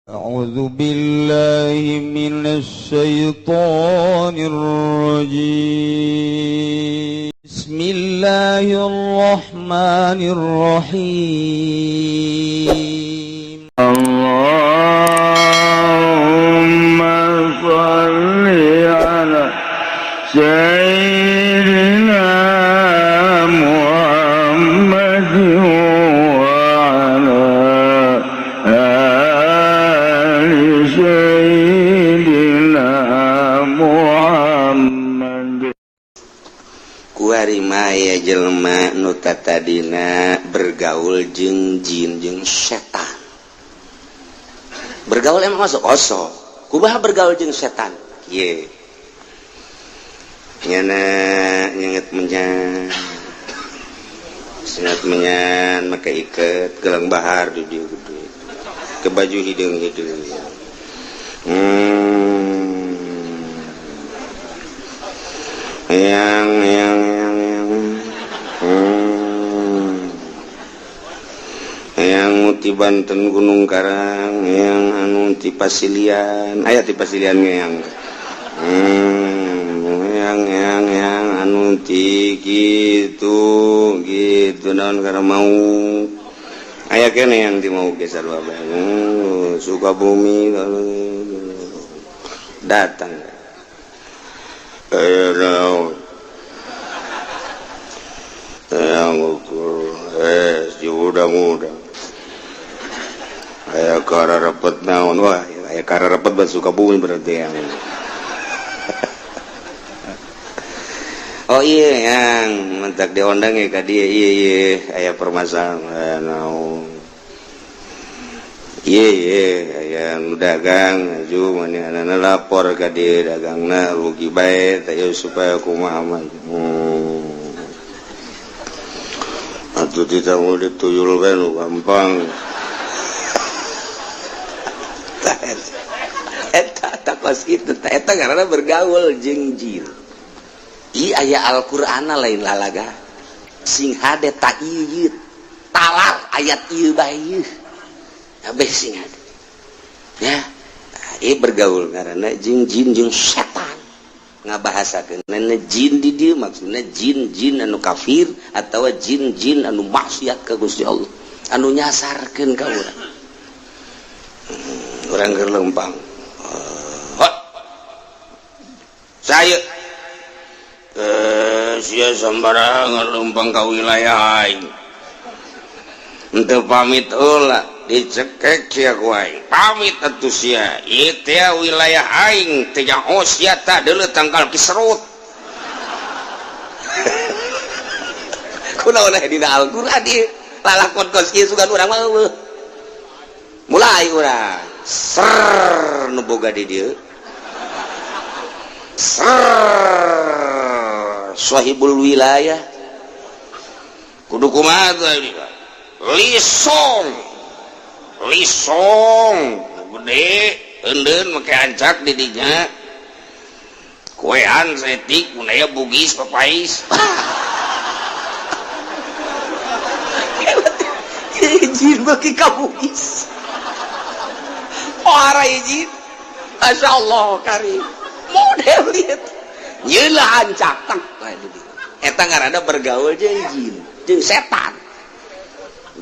أعوذ بالله من الشيطان الرجيم. بسم الله الرحمن الرحيم. اللهم صل على سيدنا محمد وعلى آل سيدنا محمد. Kuari maya jelema nu tatadina bergaul jeung jin jeung setan. Bergaul emang masuk osok. Kumaha bergaul jeung setan? Ye. Nyana nyenget menyan. Sengat menyan make iket gelang bahar di dieu gede. Ke baju hideung-hideung. Yang yang yang yang Yang ti Banten Gunung Karang, yang anu ti Pasilian, aya ti Pasilian yang yang anu ti gitu gitu naon karena mau aya kene yang ti mau geser bae Sukabumi datang. Naon yang ukur si udang-udang aya kara repet naon, wah aya kara repet buat Sukabumi berarti yang oh iya yang mentak diondang ya ka dia, iya iya aya permasalahan naon, iya iya aya nu dagang aju manehna lapor ka dia dagangna rugi bae teh supaya kumaha mah atuh tidak mau dituyul bae nu gampang. Eta takos kitu eta karena bergaul jeung jin. I aya Al-Qur'ana lain lalaga sing hade ta ieu talar ayat ieu bae ieu kabeh sing hade ya. Ieu bergaul karena jeung jin jeung setan ngabahasakeun jin di dieu maksudna jin-jin anu kafir atawa jin-jin anu maksiat ka Gusti Allah anu nyasarkeun ka urang. Urang keur lempang saya sia sembarangan lempang ka wilayah aing henteu pamit heula dicekek sia ku aing pamit atuh sia ieu teh wilayah aing teh nyaho sia tah deuleu tangkal kiserut. Kunaon aya dina Al-Qur'an ieu lalakon kos ieu sugan urang mah eueuh mulai urang ser nu boga di dieu ser sahibul wilayah kudu kumaha teh lisong lisong gede eundeun make ancak di dinya kuean setik mun aya bugis papais. Jin beuki ka bugis ora izin Masya Allah karim model lihat nyelah ancak tak eta ngaranna bergaul jeung jin jeung setan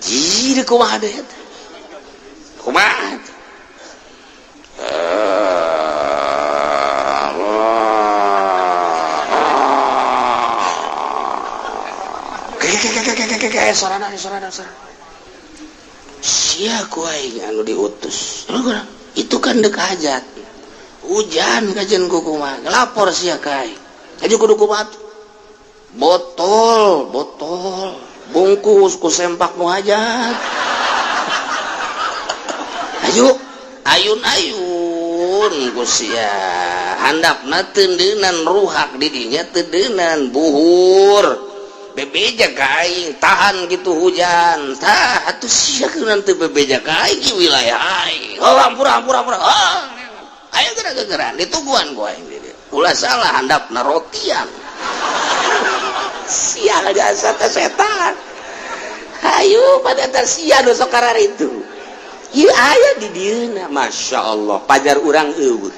jin kumaha deui eta kumaha kayak sorana sorana sorana sia ku aing anu diutus itu kan dek hajat hujan kajian kumaha lapor sia ka aing aja kudu kumaha botol botol bungkus ku sempak nu hajat ayo ayun ayun ku sia handapna teundeunan ruhak di dinya teundeunan buhur bebeja ka aing tahan gitu hujan tah atuh sia kunaon teu bebeja ka aing wilayah aing oh ampura ampura ampura oh ayo geura-geuraan ditungguan ku aing ulah salah handapna rotian sial jasa teh setan. Ayo pada eta sia nu sok kararitu. Ieu aya di dieuna, Masya Allah. Pajar urang eueuh,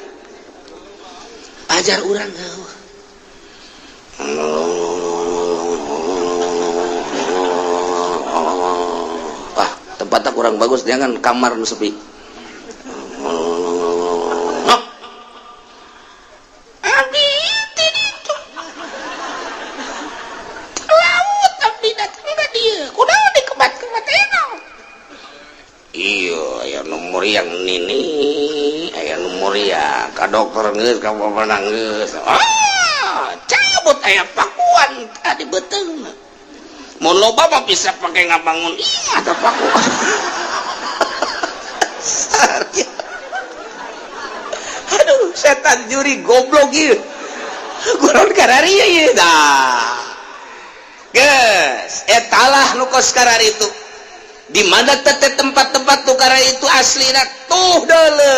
pajar urang eueuh. Wah, tempatnya kurang bagus, jangan kamar nu sepi. Abdi ti ditu. Laut abdi datang ka dieu. Kunaon dikebat-kebat enak. Iya, aya nu muriang nini, aya nu muriang ka dokter geus, ka bapak geus. Ah, cabut aya pakuan tadi beuteungna. Mun loba mah bisa pake ngabangun imah tah pakuan. Aduh, setan juri goblok ieu. Guron kararieu ieu dah. Geus, etalah nu kos kararitu. Di mana tete tempat-tempat tukara itu aslina tuh deule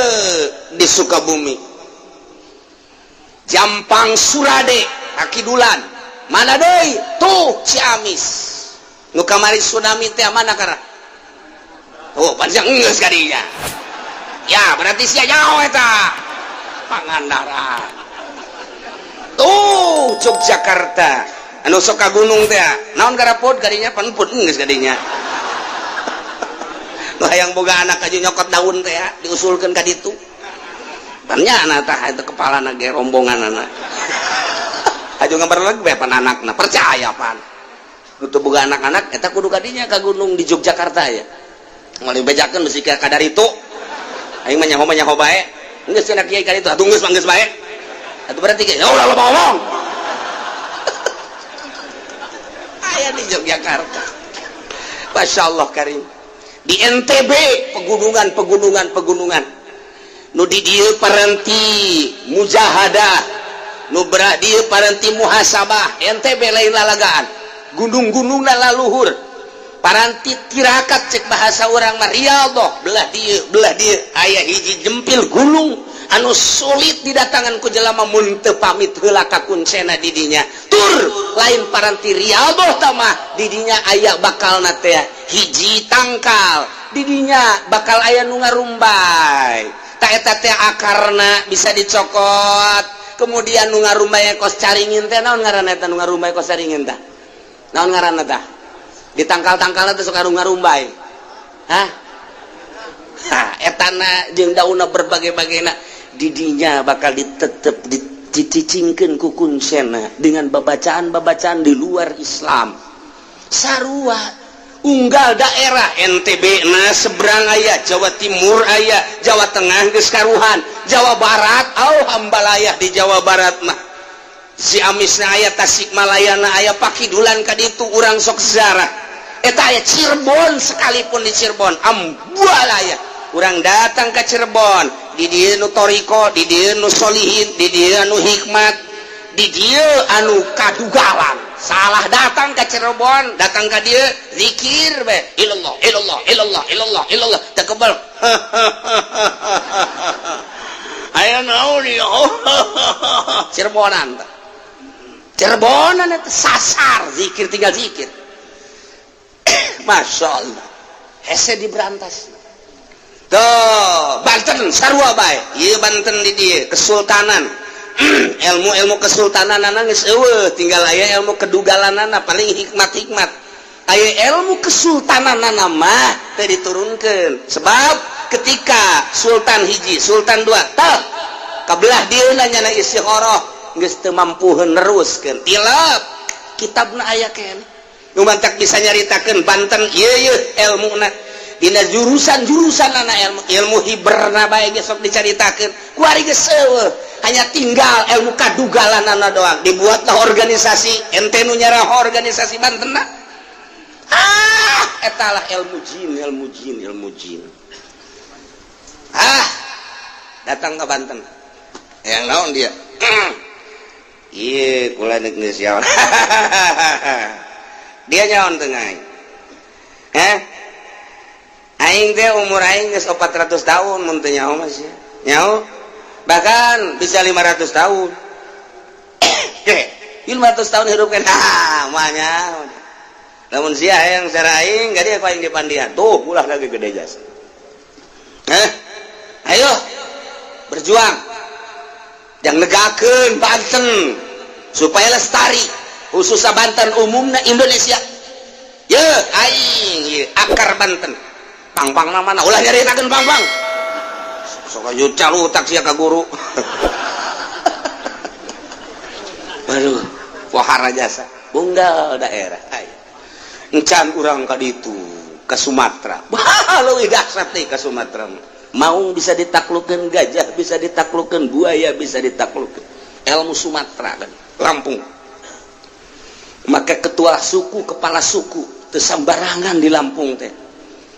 di Sukabumi. Jampang Surade, Kakidulan. Mana deui? Tuh Ciamis. Nu kamari tsunami teh mana kara? Oh, panjang geus ka dinya. Ya, berarti sia nyaho eta. Pangandaran. Tuh Yogyakarta. Anu sok ka gunung teh. Naon garapod kadinya pan pun geus kadinya. Nu hayang boga anak aja nyokot daun teh diusulkeun ka ditu. Pan nya anak tah itu kepalana ge rombongan anak. Aju gambar lagi bae pan anakna percaya pan. Nu teu boga anak-anak eta kudu kadinya ka gunung di Yogyakarta ya. Moal dibejakeun besi ka kadar itu. Aing mah nyaho bae. Geus cenah kiai ka ditu atuh geus mah geus bae. Atuh berarti kiai ulah loba ngomong. Aya di Yogyakarta. Masya Allah karim. Di NTB pegunungan pegunungan pegunungan. Nu di dieu parenti mujahadah, nu berak dieu parenti muhasabah. NTB lain lalagaan. Gunung-gunungna laluhur. Paranti tirakat cek bahasa urang mah riyadhah, belah dieu aya hiji jempil gunung anu sulit didatangan ku jelema mun teu pamit heula ka kuncena di dinya. Tur lain paranti riyadhah tamah di dinya aya bakalna teh hiji tangkal, di dinya bakal aya nu ngarumbay. Ta eta teh akarna bisa dicokot. Kemudian nu ngarumbay kos caringin teh naon ngaranna eta nu ngarumbay kos caringin tah? Naon ngaranna tah? Di tangkal-tangkalna teh sok ngarumbay. Hah? Ha, etana jeung daunna berbagai-bagaina di dinya bakal ditetep dicicingkeun ku kuncena dengan babacaan-babacaan di luar Islam. Sarua unggal daerah NTB na seberang aya, Jawa Timur aya, Jawa Tengah geus karuhan, Jawa Barat au hambalayah di Jawa Barat mah. Ciamisna aya, Tasikmalayana aya, Pakidulan ka ditu urang sok sejarah. Eta aya Cirebon, sekalipun di Cirebon ambualaya. Urang datang ke Cirebon, di dieu nu toriko, di dieu nu solihin, di dieu anu hikmat, di dieu anu kadugalan. Salah datang ke Cirebon, datang ke dieu zikir be, ilallah ilallah ilallah ilallah ilallah, teu kebel. Aya naon ieu? Cirebonan teh. Cirebonan itu sasar zikir tinggal zikir. Masya Allah. Hese diberantas. Tuh, Banten sarua bae. Ieu Banten di dieu kesultanan. Ilmu-ilmu kesultanan geus eueuh, tinggal aya ilmu kedugalanana paling hikmat-hikmat. Aya ilmu kesultananana mah teu diturunkeun. Sebab ketika sultan hiji, sultan dua, tah kabelah dieuna nyana istikharah geus teu mampu neruskeun. Tilap kitabna aya keneh. Nu mantak bisa nyaritakeun Banten ieu ieu ilmuna. Dina jurusan-jurusan anak ilmu, ilmu hiberna bae geus sok dicaritakeun. Kuari geus eueuh, hanya tinggal ilmu kadugalanana doang. Dibuatlah organisasi, ente nu nyarah organisasi Bantenna. Ah, etalah ilmu jin, ilmu jin, ilmu jin. Ah, datang ke Banten. Yang naon dia? Iya, kula nek geus nyaon. Dia nyaon teu aing. Heh? Aing teh umur aing geus 400 tahun mun teu nyaho mah sia. Nyaho? Bahkan bisa 500 tahun. 500 tahun hidup kan. Ah, moal nyaho. Lamun sia hayang secara aing, gak dia aing dipandian. Tuh, ulah lagi gede jasa. Ayo berjuang yang negakeun Banten supaya lestari, khususnya Banten, umumnya Indonesia. Ye aing ye, akar Banten pang-pang mana ulah nyaritakeun pang-pang sok aju calutak sia ka guru. Waduh, wahara jasa bunggal daerah. Ayo encan urang ka ditu ke Sumatera. Bah, leuwih dahsyat teh ka Sumatera. Maung bisa ditaklukkan, gajah bisa ditaklukkan, buaya bisa ditaklukkan. Ilmu Sumatera kan, Lampung. Maka ketua suku, kepala suku teu sambarangan di Lampung teh.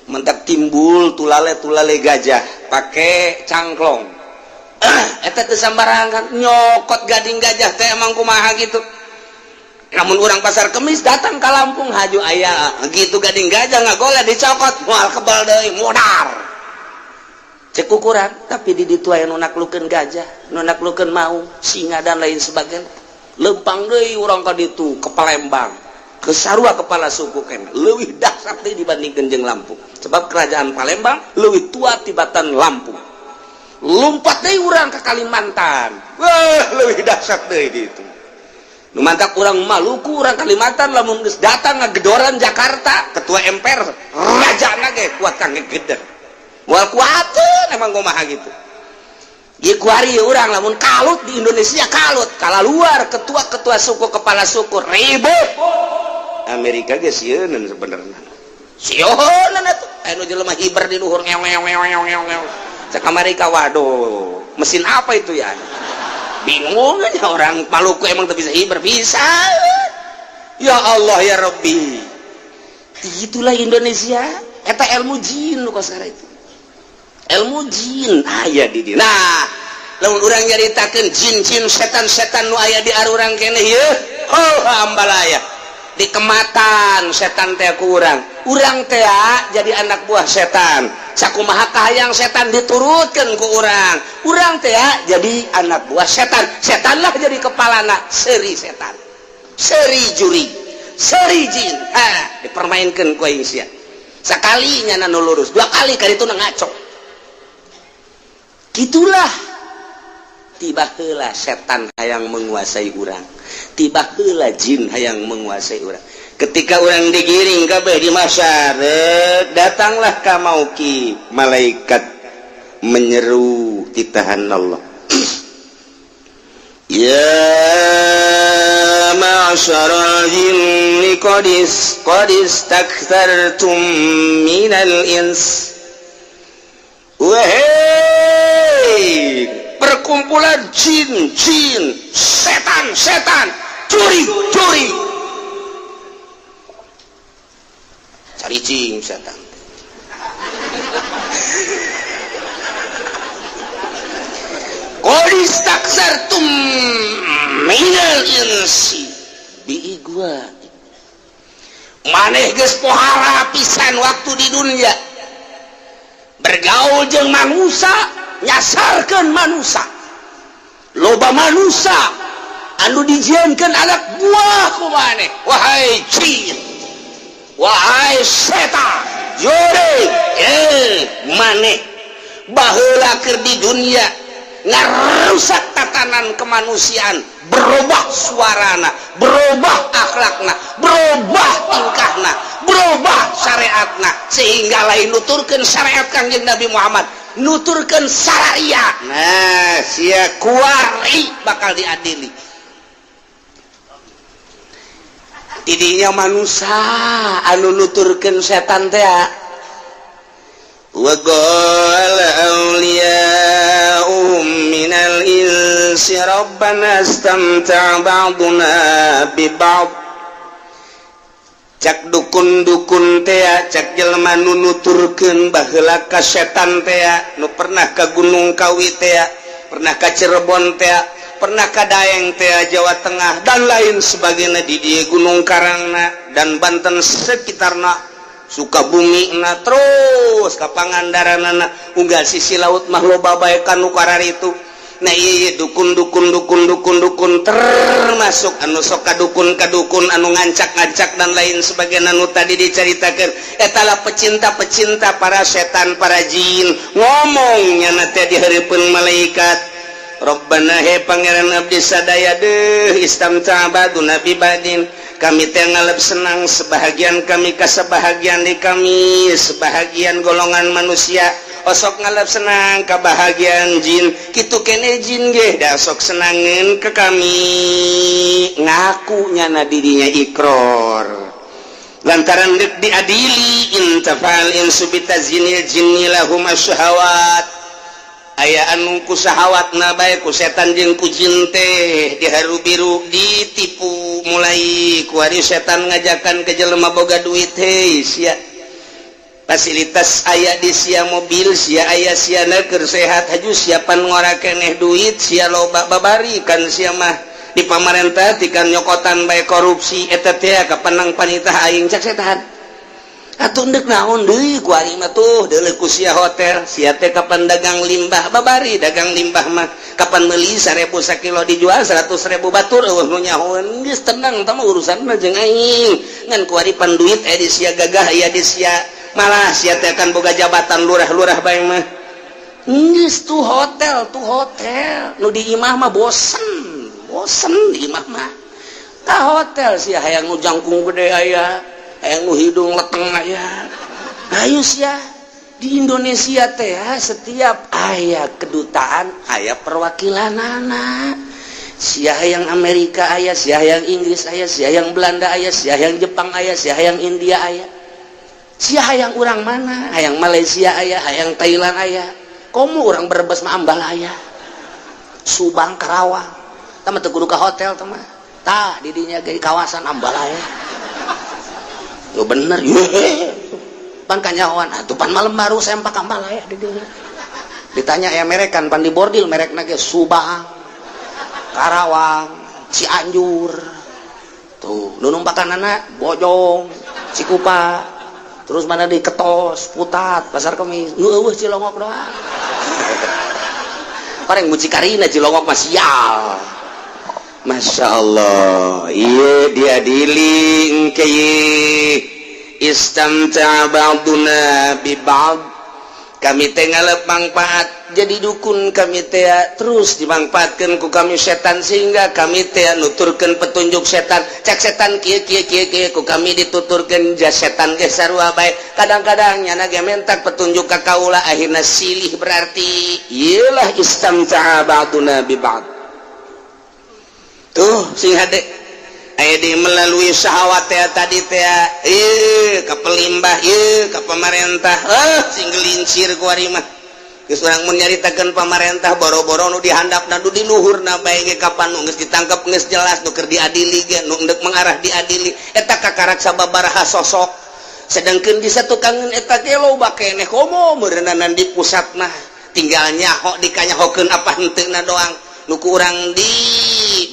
Mentak timbul tulale-tulale gajah pakai cangklong. Eta teu sambarangan nyokot gading gajah teh emang kumaha gitu. Namun orang Pasar Kemis datang ke Lampung haju aya gitu gading gajah ngagoleh dicokot moal kebal deui modar. Cek ukuran, tapi di ditu aya nu naklukeun gajah, nu naklukeun maung, singa dan lain sebagainya. Lempang deui urang ka ditu ke Palembang. Ke sarua kepala suku kene leuwih dahsyat deui dibandingkeun jeung Lampung. Sebab kerajaan Palembang leuwih tua tibatan Lampung. Lompat deui urang ke Kalimantan. Wah, leuwih dahsyat deui di ditu. Nu mantak urang Maluku, urang Kalimantan lamun geus datang ngagedoran Jakarta, ketua MPR rajana ge kuat kang ngegeder. Moal kuateun emang kumaha gitu. Ieu kuari urang lamun kalut di Indonesia kalut, kala luar ketua-ketua suku, kepala suku ribut. Amerika ge sieuneun sebenarnya. Sieuneun atuh anu jelema hiber di luhur ngew ngew ngew ngew ngew. Cek Amerika, waduh, mesin apa itu ya? Bingung aja orang Maluku emang tuh bisa hiber, bisa. Ya Allah ya Rabbi. Itulah Indonesia, eta ilmu jin nu kosara itu. Ilmu jin aya di dieu. Nah, lamun urang nyaritakeun jin-jin setan-setan nu aya di arurang keneh ieu, oh ambalaya. Di kematan setan teh ku urang. Urang teh jadi anak buah setan. Sakumaha kahayang setan diturutkeun ku urang. Urang teh jadi anak buah setan. Setanlah jadi kepalana, seuri setan. Seuri juri, seuri jin. Ha, dipermainkeun ku aing sia. Sakali nyana nu lurus, dua kali kali itu ngaco. Gitulah tiba heula setan hayang menguasai urang, tiba heula jin hayang menguasai urang. Ketika urang digiring kabeh di masyarakat, datanglah ka mauki malaikat menyeru titahan Allah. Ya ma'syaral jinni qad istakthartum minal ins. Wahai perkumpulan jin-jin, setan-setan, curi-curi, cari cing setan. Qad istakthartum minal insi biigwa. Maneh geus pohara pisan waktu di dunia bergaul jeung manusia, nyasarkeun manusia, loba manusia anu dijieunkeun anak buah ku maneh. Wahai jin, wahai setan, jurig, maneh baheula keur di dunia ngarusak tatanan kemanusiaan, berubah suarana, berubah akhlakna, berubah tingkahna, berubah syariatna, sehingga lain nuturkeun syariat Kangjeng Nabi Muhammad, nuturkeun syariat. Nah, sia kuari bakal diadili. Tidinya manusia anu nuturkeun setan teh. Wa qala awliya'uhum minal insi rabbana istamta'a ba'duna bi ba'd. Cak dukun-dukun tea, cak jelema nu nuturkeun baheula ka setan tea, nu pernah ka Gunung Kawi tea, pernah ka Cirebon tea, pernah ka Daeng tea Jawa Tengah dan lain sebagainya di dieu Gunung Karangna dan Banten sekitarna, Sukabumi na terus ka Pangandaranana, unggal sisi laut mah loba bae ka nu kararitu. Nah, iya, dukun dukun dukun dukun dukun, termasuk anu sok kadukun kadukun, anu ngancak-ngancak dan lain sebagainya, anu tadi diceritakan. Etalah pecinta-pecinta para setan, para jin. Ngomongnya nanti di hareupeun malaikat, "Rabbana, he Pangeran abdi sadaya, deh istamta'a ba'duna bi ba'din, kami teh ngalep senang sebahagian kami ka sebahagian di kami, sebahagian golongan manusia osok ngalap senang kebahagiaan jin kitu kene, jin ge da sok senangen ke kami." Ngakunya na dirinya ikror lantaran dek diadili. Intafal insu bitazinil jinni lahum asyahawat, aya anu ku syahawat na bae ku setan jeung ku jin teh diharu biru, ditipu. Mulai kuari setan ngajakan ke jelema boga duit, "Hei sia, fasilitas aya di sia, mobil sia aya, sia keur sehat, haju siapan ngora keneh, duit sia loba, babari kan sia mah di pamarentah tikan nyokotan bae korupsi, eta teh kapenang panitah aing," cak setan. "Atuh ndek naon deui ku aing mah? Tuh deuleu ku sia hotel, sia teh kapan dagang limbah, babari dagang limbah mah kapan meuli 1000 sakilo dijual 100.000, batur eueuh nu nyahoeun, geus tenang tah mah urusanna jeung aing. Ngan kuari pan duit aya di sia, gagah aya di sia, malah sia teh akan boga jabatan lurah-lurah bae mah. Geus tuh hotel, tuh hotel, nu di imah mah bosen bosen di imah mah, ka hotel sia. Hayang nu jangkung gede aya, hayang nu hidung leteng aya, ayo sia." Di Indonesia teh setiap aya kedutaan aya perwakilan anak sia, yang Amerika aya sia, yang Inggris aya sia, yang Belanda aya sia, yang Jepang aya sia, yang India aya sia, hayang urang mana, hayang Malaysia aya, hayang Thailand aya, komo urang Brebes mah Ambalaya, Subang, Karawang. Tah teu kudu ka hotel tah mah, tah didinya ge kawasan Ambalaya. Lo bener ye pan kanyahoan atuh, pan malam baru sempak Ambalaya didinya. Ditanya ya merekan pan di bordil, merekna ge Subang, Karawang, Cianjur. Tuh nu numpakan anak Bojong, Cikupa, terus mana di Ketos, Putat, Pasar Kemis. Nu eueuh Cilongok doang. Orang mucikarina Cilongok mah sial. Masya Allah, iya diadili engke. Istamta'a ba'duna bi ba'd, kami teh ngalep manfaat jadi dukun, kami teh terus dimanfaatkan ku kami setan, sehingga kami teh nuturkeun petunjuk setan. Cek setan kieu kieu kieu kieu, ku kami dituturkeun. Ja setan ge sarua bae, kadang-kadang nyana ge mentak petunjuk ka kaula, akhirna silih. Berarti iyalah istamta'a ba'duna bi ba'd. Tuh sing hade aya di melalui syahwat teh tadi teh, ieu ka pelimbah, ieu ka pamarentah, sing gelincir ku ari mah. Geus urang mun nyaritakeun pamarentah, boro-boro nu dihandapna, nu di luhurna bae ge kapan nu geus ditangkep, geus jelas nu keur diadili ge, nu endek mengarah diadili eta kakarak sababaraha sosok. Sedangkan di satukangeun eta ge loba keneh, komo meureunana di pusat mah tinggal nyaho dikanyahokeun apa henteuna doang. Nu ku urang di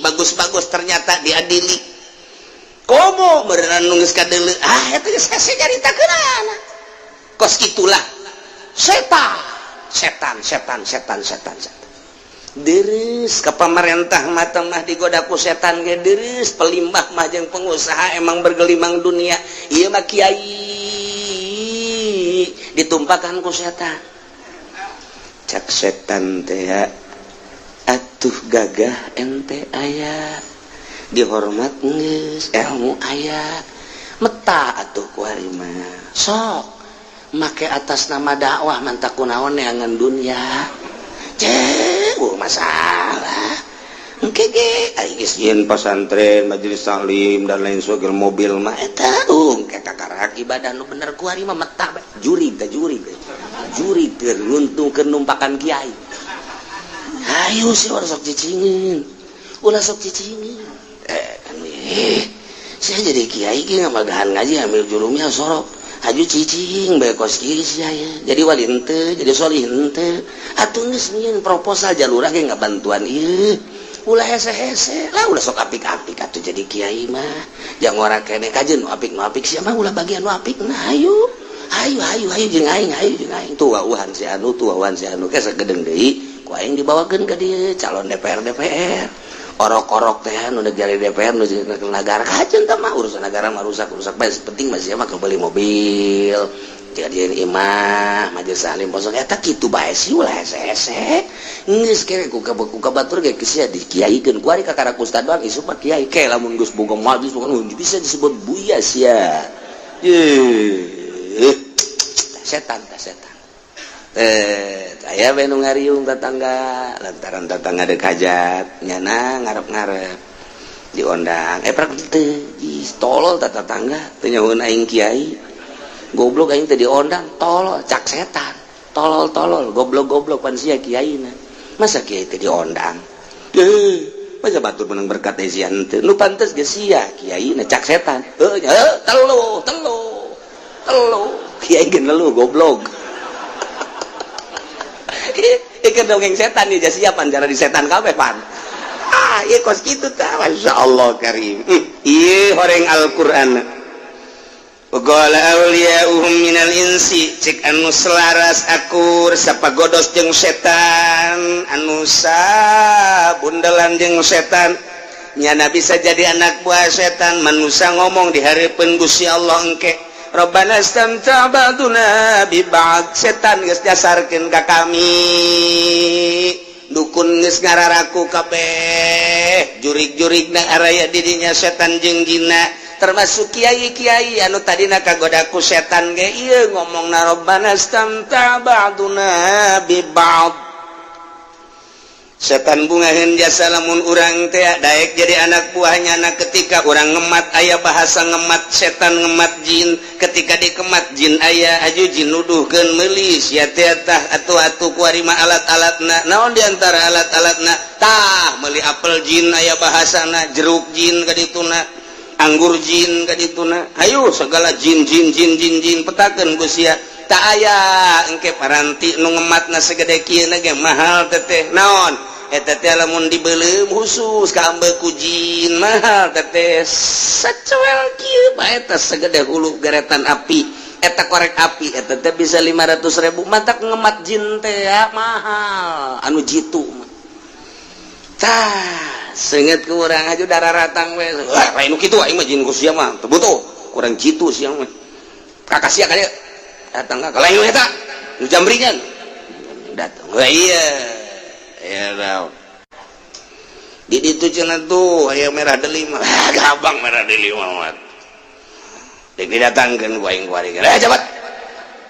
bagus-bagus ternyata diadili, komo meureunana nu geus kadeuleu, ah eta geus hese nyaritakeunana. Kos itulah setan setan setan setan setan setan. Deres ke pemerintah mata mah digoda ku setan ge deres, pelimbah mah jeung pengusaha emang bergelimang dunia. Ieu mah kiai ditumpakan ku setan. Cak setan teh, "Atuh gagah ente aya, dihormat geus, ilmu aya, meta atuh ku ari mah sok make atas nama dakwah, mantak kunaon neangan dunia." Cek masalah engke ge ari geus nyieun pasantren, majelis taklim dan lain sebagainya, mobil mah eta engke kakarak ibadah nu bener ku ari mah, meta bae. Jurig teh, jurig jurig keur nguntungkeun numpakan kiai. Ayo sih, ulah sok cicingin, ulah sok cicingin. Kan saya jadi kiai ge ngamagahan ngaji ambil jurumnya sorok haju cicing bae kos kieu sia ya. Jadi wali henteu, jadi solih henteu. Atuh geus nyieun proposal jalurah ge ngabantuan ieu, ulah hese-hese lah, ulah sok apik-apik atuh jadi kiai mah. Jangan ora keneh kajeun nu apik, nu apik sia mah ulah bagian nu apik. Nah, ayo ayo ayo ayo jeung aing, ayo jeung aing. Tuh wauhan si anu, tuh wauhan si anu, ke sagedeng deui. Ku aing dibawakeun ka dieu calon DPR DPR. Orok-orok teh nu jadi DPR nu negara kajeun tah mah urusan negara mah rusak-rusak bae, penting mah sia mah beli mobil. Jadian imah majelis taklim kosong eta kitu bae sih ulah hese-hese. Geus kere ku ka batur ge sia dikiaikeun ku ari ka karak ustad doang isuk mah kiai ke lamun geus boga majelis bisa disebut buya sia. Ye setan ta setan. Aya we nu ngariung tetangga lantaran tetangga deuk hajat nyana ngarep-ngarep diondang prak teu ih tolol ta tetangga teu nyahoeun aing kiai. Goblok aing teh diondang tolol cak setan tolol-tolol goblok-goblok pan sia kiaina masa kiai teh diondang masa batur menang berkat teh sia henteu nu pantes ge sia kiaina cak setan heuh telu telu telu kiai ge nelu goblok ieu dongeng setan ieu siapan cara di setan kabeh pan ah ieu kos kitu tah masyaallah karim ieu horeng Al-Qur'an. Qala awliya'uhum minal insi cik anu selaras akur sapagodos jeung setan anu sabundelan jeung setan nyana bisa jadi anak buah setan manusia ngomong di hareupeun Gusti Allah engke Rabbana istamta ba'duna bi ba'd setan geus dasarkeun ka kami dukun geus ngararaku kabeh jurig-jurigna araya didinya setan jeung jinna termasuk kiai-kiai anu tadina kagodaku setan ge ieu ngomongna Rabbana istamta ba'duna bi ba'd setan bungaheun jasa lamun urang teh daek jadi anak buahnya na ketika urang ngemat aya bahasa ngemat setan ngemat jin ketika dikemat jin aya aju jin nuduhkeun meuli sia teh tah atuh-atuh kuari mah alat-alatna naon di antara alat-alatna tah meuli apel jin aya bahasana jeruk jin ka dituna anggur jin ka dituna hayu segala jin jin jin jin jin petakeun ku sia tak aya engke paranti nu ngematna segede kieu ge mahal teteh naon eta teh lamun dibeuleum khusus ka ambeuk ku jin mahal teteh sacuel kieu bae eta segede hulu geretan api eta korek api eta teh bisa 500.000 matak ngemat jin teh ya mahal anu jitu mah tah seungeut ku urang aju darah ratang we wah lain nu kitu aing mah jin ku sia mah teu butuh kurang jitu sia mah kakak sia ka dieu datang ka lain eta nu jambringan datang wah iya ya tahu di ditu cenah tuh aya merah delima gabang merah delima mah dek didatangkeun ku aing kuari eh cepat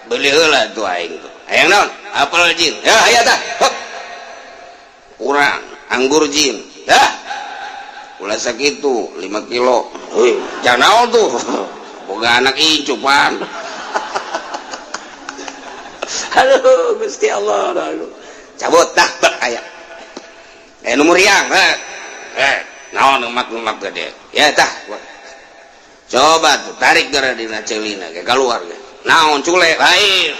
beli heula tuh aing tuh hayang naon apel jin ya aya tah hop kurang anggur jin dah ulah sakitu 5 kilo heuh jangan naon tuh boga anak incupan. Aduh Gusti Allah aduh cabut dah bak aya nu muriang naon ngemak-ngemak gede ya tah coba tuh tarik gara dina celina ke keluar ge naon cule lain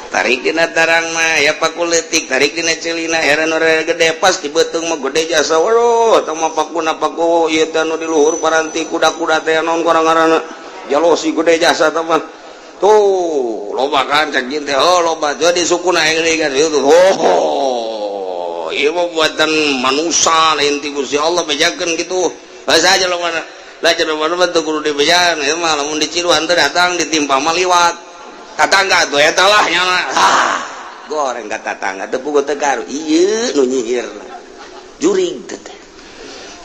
tarik dina tarang mah ya paku leutik tarik dina celina heran ora gede pas di beuteung mah gede jasa waduh tah mah pakuna paku ieu teh nu di luhur paranti kuda-kuda teh naon ngaranna jalosi gede jasa tah mah tuh loba kan cek jin teh oh loba jadi sukuna aing kan itu oh ieu mah buatan manusa lain ti Gusti Allah bejakeun kitu bahasa aja lo mana lah cenah mana teu kudu dibejaan ieu mah lamun diciluan teh datang ditimpa mah liwat tatangga tuh eta lah nya ah goreng ka tatangga teu puguh teu karu ieu nu nyihir jurig teh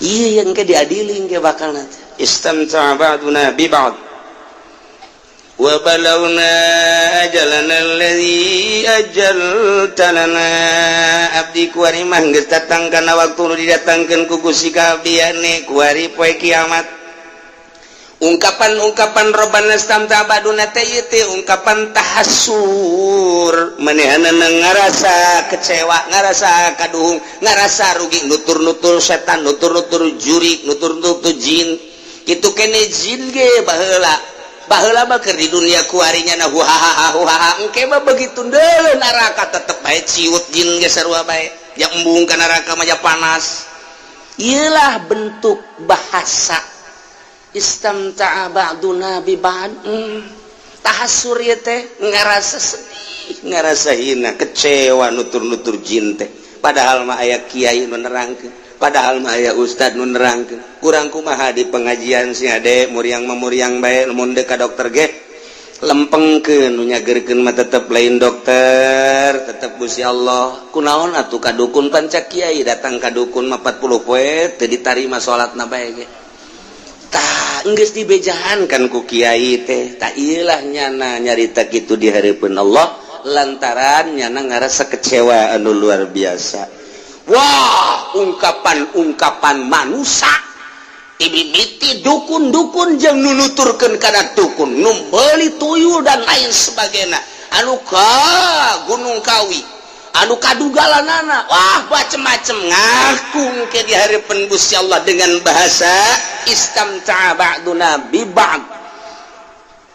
ieu yang ke diadili ke bakal teh istamta ba'duna bi ba'd wa balawna ajalana alladzi ajalta lana abdi kuari mah geus datang kana waktu nu didatangkeun ku Gusti ka abdiane kuari poe kiamat ungkapan-ungkapan Robbana istamta ba'duna teh ieu teh ungkapan tahassur manehanana ngarasa kecewa ngarasa kaduhung ngarasa rugi nutur-nutur setan nutur-nutur jurik nutur-nutur jin kitu kene jin ge baheula baheula mah keur di dunia kuarinya na huhaha huhaha engke mah begitu deuleu neraka tetep bae ciut jin ge sarua bae ya embung ka neraka mah ja panas. Ieulah bentuk bahasa istamta'a ba'duna bi ba'd. Tahassur ieu teh ngarasa sedih, ngarasa hina, kecewa, nutur-nutur jin teh. Padahal mah aya kiai nu nerangkeun, padahal mah aya ustad nu nerangkeun. Kurang kumaha di pengajian sih ade muriang mah muriang bae, mun deuk ka dokter ge lempengkeun, nu nyageurkeun mah tetep lain dokter, tetep Gusti Allah. Kunaon atuh ka dukun? Panca kiai datang ka dukun mah 40 poe teu ditarima salatna bae ge. Tah, geus dibejahan kan ku kiai teh. Tak ieulah nyana nyarita kitu di hareupeun Allah lantaran nyana ngarasa kecewa anu luar biasa. Wah, ungkapan-ungkapan manusia ibibiti dukun-dukun jeung nunuturkeun kana dukun nu meuli tuyul dan lain sebagainya, anu ka Gunung Kawi, anu kadugalanana, wah, macem-macem ngaku ke di hareupeun Gusti Allah dengan bahasa istamta'a ba'duna bi ba'd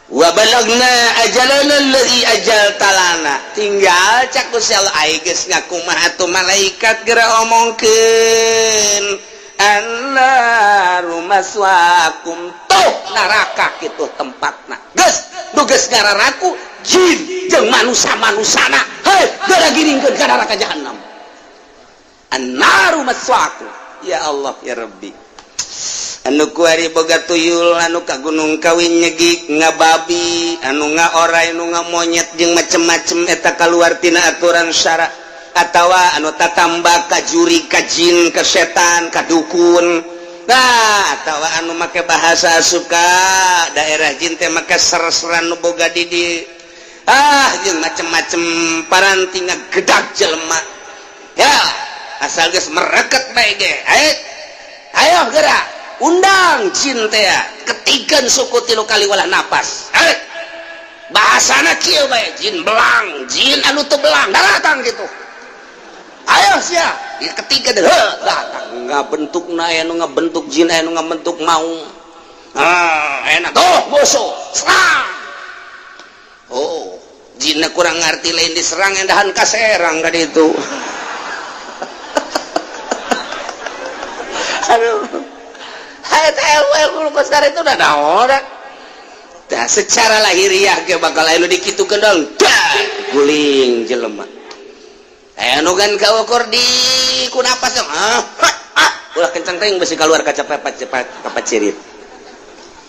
wa balagna ajalana allazi ajaltalana. Tinggal cak Gusti Allah, ai geus ngaku mah atuh malaikat geura omongkeun, annaru maswakum, tuh neraka kitu tempatna. Geus nu geus ngararaku jin jeung manusa-manusana, hei, geura giringkeun ka neraka jahanam. Annaru maswakum. Ya Allah ya Rabbi, anu kuari boga tuyul, anu ka Gunung Kawi nyegik ngababi, anu ngaorai, anu ngamonyet jeung macem-macem, eta kaluar tina aturan syara, atawa anu tatamba ka juri, ka jin, ka setan, ka dukun. Nah, atawa anu make bahasa suka daerah jin teh make ser-seran nu boga di di ah jeung macem-macem, paranti ngagedag jelema ya, asal geus mereket bae ge. Ayo, ayo gerak undang jin teh, ketikan suku tilu kali walah napas. Ayo, bahasana kieu bae, jin belang, jin anu teu belang datang gitu. Ayo sia, di ketiga deh datang, nggak bentuk na anu ngabentuk jin, anu ngabentuk maung. Ah, enak tuh bosok serang. Oh, jinna kurang ngerti, lain diserang, endahan kaserang kan itu. Aduh, hai, itu udah naon. Nah, secara lahiriah ge bakal anu dikitukeun dong, guling jelema. Anu kan kaukur di ku napas dong. Ah, ah, ulah kencang teuing, besi keluar kaca cepat kapacirit.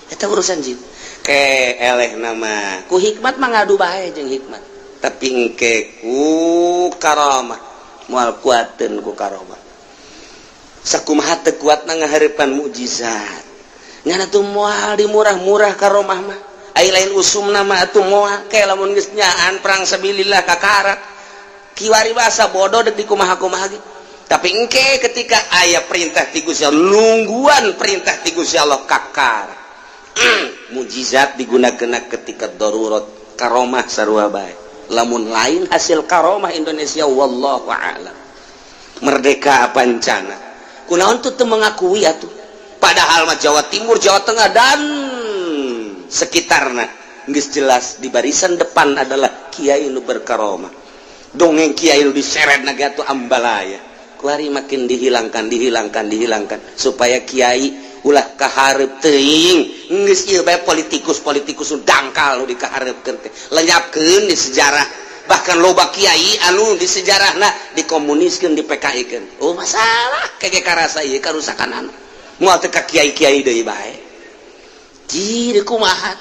Eta urusan jin. Ke eleh nama ku hikmat mah ngadu bae jeung hikmat. Tapi engke ku karamah moal kuateun ku karamah. Sakumaha teu kuatna ngahareupan mukjizat. Ngana tuh moal di murah-murah karomah mah. Ai lain usumna mah atuh moal ke lamun geus nyaan perang sabilillah kakarak. Kiwari bahasa bodoh dek dikumaha-kumaha ge. Tapi engke ketika aya perintah ti Gusti Allah, nungguan perintah ti Gusti Allah kakar. Mujizat digunakeun ketika darurat, karomah sarua bae. Lamun lain hasil karomah Indonesia, wallahu a'lam. Merdeka pancana. Kunaon tuh teu mengakui atuh? Padahal mah Jawa Timur, Jawa Tengah dan sekitarna geus jelas di barisan depan adalah kiai nu berkaromah. Dongeng kiai nu diseret naga tuh ambalaya. Kuari makin dihilangkan, dihilangkan, dihilangkan supaya kiai ulah kaharep teuing. Geus ieu bae politikus-politikus nu dangkal nu dikahareupkeun teh. Lenyapkeun di sejarah. Bahkan loba kiai anu di sejarahna dikomuniskeun, di PKI-keun. Oh, masalah kege karasa ieu karusakan anu. Moal teu ka kiai-kiai deui bae. Jadi kumaha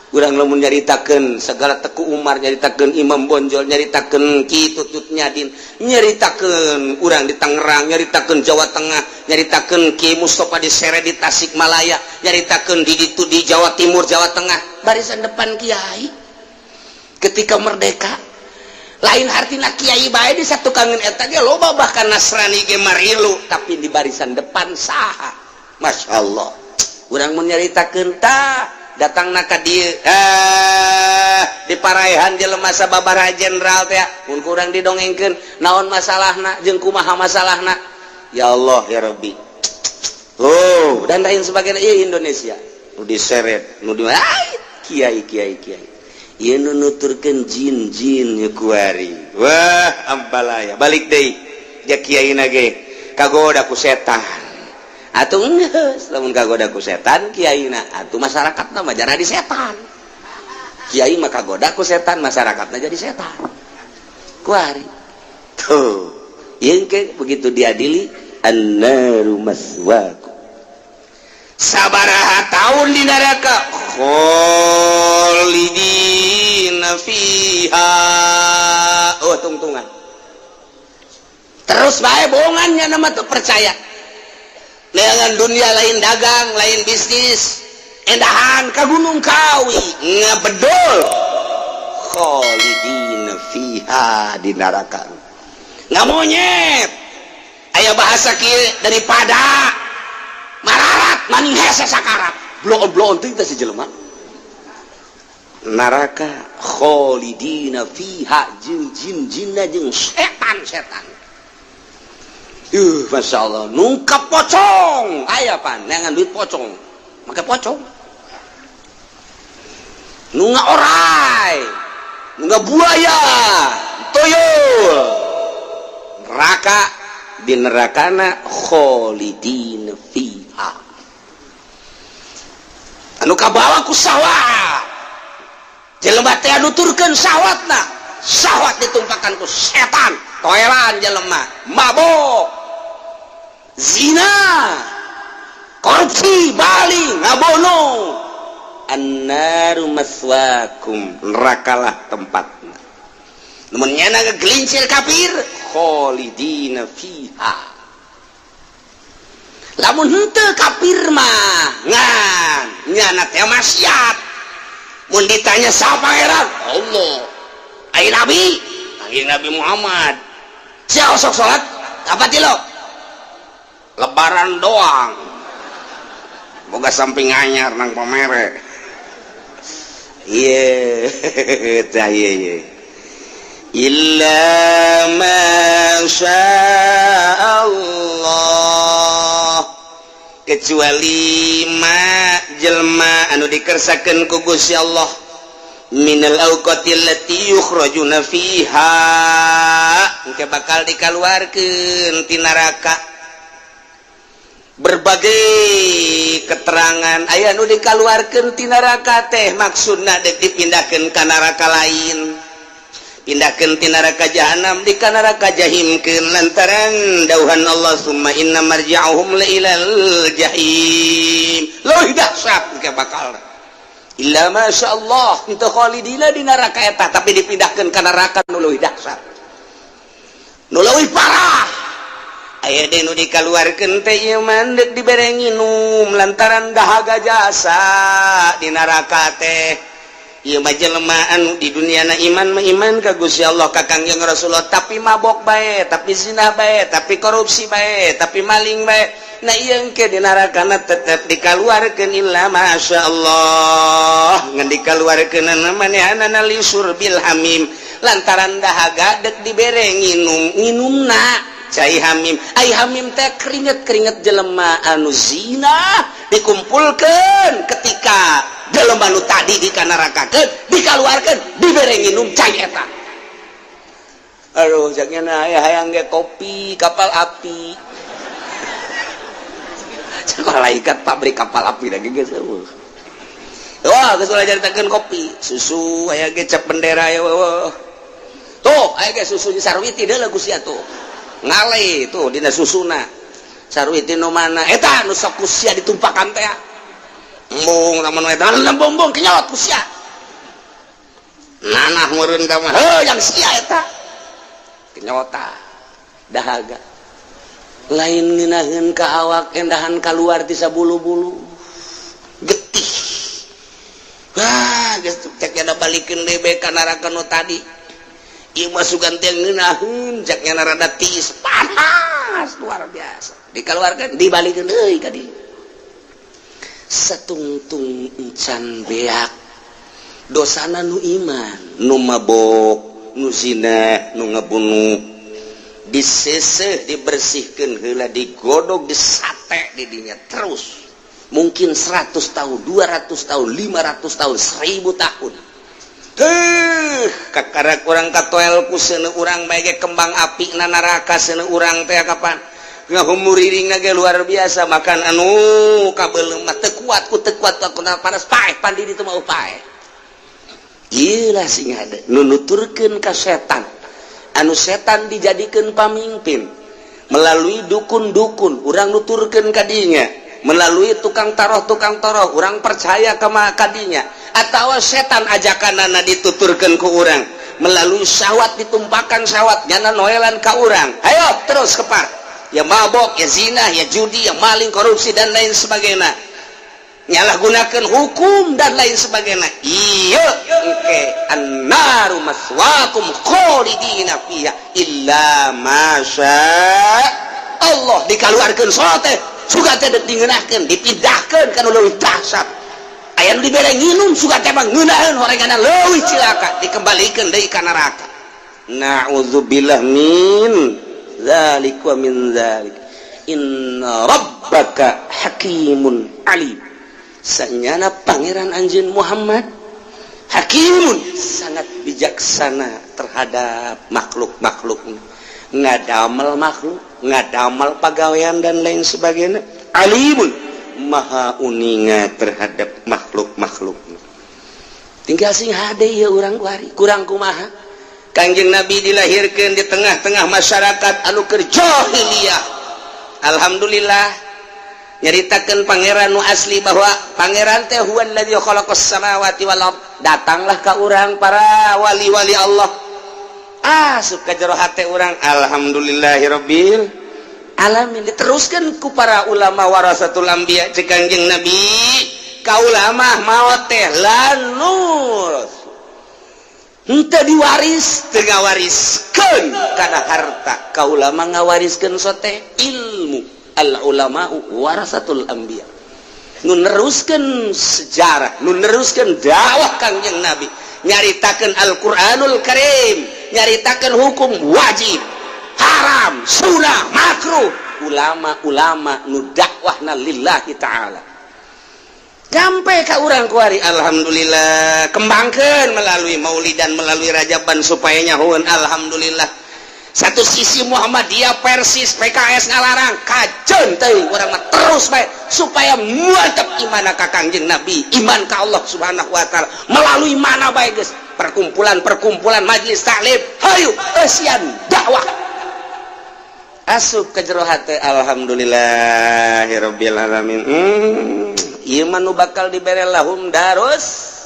urang lamun nyaritakeun segala Teku Umar, nyaritakeun Imam Bonjol, nyaritakeun Ki Tutut Nyadin, nyaritakeun urang di Tangerang, nyaritakeun Jawa Tengah, nyaritakeun Ki Mustafa di Sere di Tasikmalaya, nyaritakeun di ditu di Jawa Timur, Jawa Tengah, barisan depan kiai ketika merdeka. Lain artina kiai bae di satu kangen eta ge loba, bahkan Nasrani ge marilu, tapi di barisan depan saha? Masya Allah, urang mun nyaritakeun tah datang ka dieu, di paraihan jelema sababaraha jenderal teh mun kurang didongengkeun naon masalahna jeung kumaha masalahna. Ya Allah ya Rabbi. Oh, dan lain sebagainya. Ieu Indonesia nu diseret nu di kiai kiai kiai ieu nu nuturkeun jin-jin ieu kuari. Wah, ambalaya balik deui ja kiai na ge kagoda ku setan. Atuh geus lamun kagoda ku setan kiaina, atuh masyarakatna mah jaradi setan. Kiai maka goda ku setan, masyarakatnya jadi setan. Kuari tuh yang ke begitu diadili, annaru maswaku. Sabaraha tahun di neraka? Kholidina fiha. Oh, tungtungan terus bae bohongannya nama tuh percaya dengan dunia lain, dagang lain, bisnis endahan ke Gunung Kawi ngebedol. Kholidina fiha di neraka nggak monyet. Aya bahasa kieu, daripada mararat maning hese sakarat, bloon-bloon teh si jelema neraka. Kholidina fiha jeung jin-jinna jeung setan-setan. Masya Allah, nungkap pocong aya pan neangan duit pocong, make pocong. Nu orai, nu buaya, tuyul, neraka. Di nerakana kholidin fiha, anu kabawa ku syahwat. Jelema teh nuturkeun syahwatna, syahwat ditumpakan ku setan, toelan jelema, mabok, zina, korupsi, maling, ngabono. Annaru maswakum, nerakalah tempatna. Namun nyana ngegelincir kafir, kholidina fiha. Lamun henteu kafir mah ngan nyana teh maksiat, mun ditanya siapa pangeran? Allah. Ai nabi? Ai Nabi Muhammad. Sia osok salat apa ti lo? Lebaran doang, boga samping anyar nang pamere. Iya tah, iya iya. Illa ma Allah, kecuali ma jelma anu dikersakeun ku Gusti Allah, minal awqatil lati yukhrajuna fiha, engke bakal dikaluarkeun ti neraka. Berbagai keterangan aya nu dikaluarkeun ti neraka teh maksudna dek dipindahkeun ka neraka lain, pindahkeun ti neraka jahanam di ka neraka jahimkeun, lantaran dauhan Allah, summa inna marji'uhum la ilal jahim. Leuwih dahsyat ke bakal. Illa masya Allah itu khalidina di neraka eta, tapi dipindahkeun ka neraka nu leuwih dahsyat, nu leuwih parah. Aya deui nu dikaluarkeun teh ieu mah deuk dibere nginum lantaran dahaga jasa di neraka teh. Ieu mah jelema anu di dunia na iman mah iman ka Gusti Allah, ka Kangjeng Rasulullah, tapi mabok bae, tapi zina bae, tapi korupsi bae, tapi maling bae. Nah, ieu engke di nerakana tetep dikaluarkeun, illa masya Allah. Ngan dikaluarkeun manehanana li syurbil hamim, lantaran dahaga dek dibere nginum. Nginumna cai hamim. Ai hamim teh keringet-keringet jelema anu zina dikumpulkan ketika jelema nu tadi dikanarakakeun, dikaluarkeun, dibere nginum cai eta. Aduh, jangan aya hayang ge kopi Kapal Api. Sekolah ikat pabrik Kapal Api lagi geus eueuh. Wah, geus ulah caritakeun kopi, susu aya ge cap bendera ya. Wah. Tuh, aya ge susu Sarwiti deuleu ku sia tuh. Ngale tuh dina susuna. Sarwiti nu mana? Eta nu sok ku sia ditumpakan teh. Embung lamun eta embung kenyot ku sia. Nanah meureun ka mah, heuh yang sia eta. Kenyota dahaga. Lain ngeunaheun ka awak, endahan kaluar ti sabulu-bulu. Getih. Wah, geus cek nya balikeun deui ka neraka nu tadi. Ieu mah sugan teh ngeunaheun, cek nya rada tiis, panas luar biasa. Dikeluarkan, dibalikeun deui ka dieu. Satungtung encan beak dosana nu iman, nu mabok, nu zina, nu ngabunuh diseseh, dibersihkan heula, digodog, disate di dinya terus mungkin 100 tahun, 200 tahun, 500 tahun, 1000 tahun. Kakara kurang katoel ku seuneu urang bae ge kembang api na neraka seuneu urang teh. Kapan ngahumuriring ge luar biasa, makan anu kabeuleum mah teu kuat ku teu kuat ku panas, paeh pandiri teu mau paeh. Gila, sing hade nu nuturkeun ka setan, anu setan dijadikan pamimpin melalui dukun-dukun. Urang nuturkeun ka dinya melalui tukang taroh, tukang taroh urang percaya ke kadinya, atau setan ajakanana dituturkan ke urang melalui syahwat, ditumpakan syahwat nyana noelan ka urang, ayo terus kepar ya, mabok ya, zina ya, judi ya, maling, korupsi, dan lain sebagainya, nyalahgunakan hukum dan lain sebagainya. Iya, oke, annaru maswakum khalidina fiha illa masya Allah. Dikeluarkan sote suka teh dingeunahkeun, dipindahkeun kana leuwih dahsyat. Aya nu dibere nginum, suka teh mah ngeunaheun horenganna leuwih cilaka, dikembalikeun deui ka neraka. Na'udzubillah min dzalik wa min dzalik. Inna rabbaka hakimun alim. Sanyana Pangeran anjeun Muhammad hakimun, sangat bijaksana terhadap makhluk-makhluk, ngadamel makhluk, ngadamel pagawean, dan lain sebagainya. Alimun, maha uninga terhadap makhluk-makhluk. Tinggal sing hade ya urang kuari kurang kumaha. Kangjeng Nabi dilahirkan di tengah-tengah masyarakat anu keur jahiliyah. Alhamdulillah, nyaritakan Pangeran nu asli bahwa Pangeran teh huwallazi khalaqas samawati wal ard. Datanglah ka urang para wali-wali Allah, asup ka jero hate urang. Alhamdulillahirabbil alamin. Diteruskan ku para ulama warasatul anbiya. Cek Kangjeng Nabi, ka ulama maot teh lanur henteu diwaris, teu ngawariskeun kana harta. Ka ulama ngawariskeun sote ilmu. Al ulama warasatul anbiya, nu neruskeun sejarah, nu neruskeun dakwah Kangjeng Nabi, nyaritakeun Al-Qur'anul Karim, nyaritakeun hukum wajib, haram, sunnah, makruh. Ulama-ulama nu dakwahna lillahi ta'ala sampai ka urang kuari. Alhamdulillah, kembangkan melalui maulidan, melalui rajaban supaya nyahuan. Alhamdulillah, satu sisi Muhammadiyah, Persis, PKS ngalarang, kajen teuing, urang mah terus bae supaya mantap iman ka Kangjeng Nabi, iman ka Allah Subhanahu wa Taala melalui mana bae geus, perkumpulan-perkumpulan, majelis taklim, hayu eusian dakwah asup ke jero hate. Alhamdulillahirabbil alamin. Ieu mah nu bakal dibere lahum darus.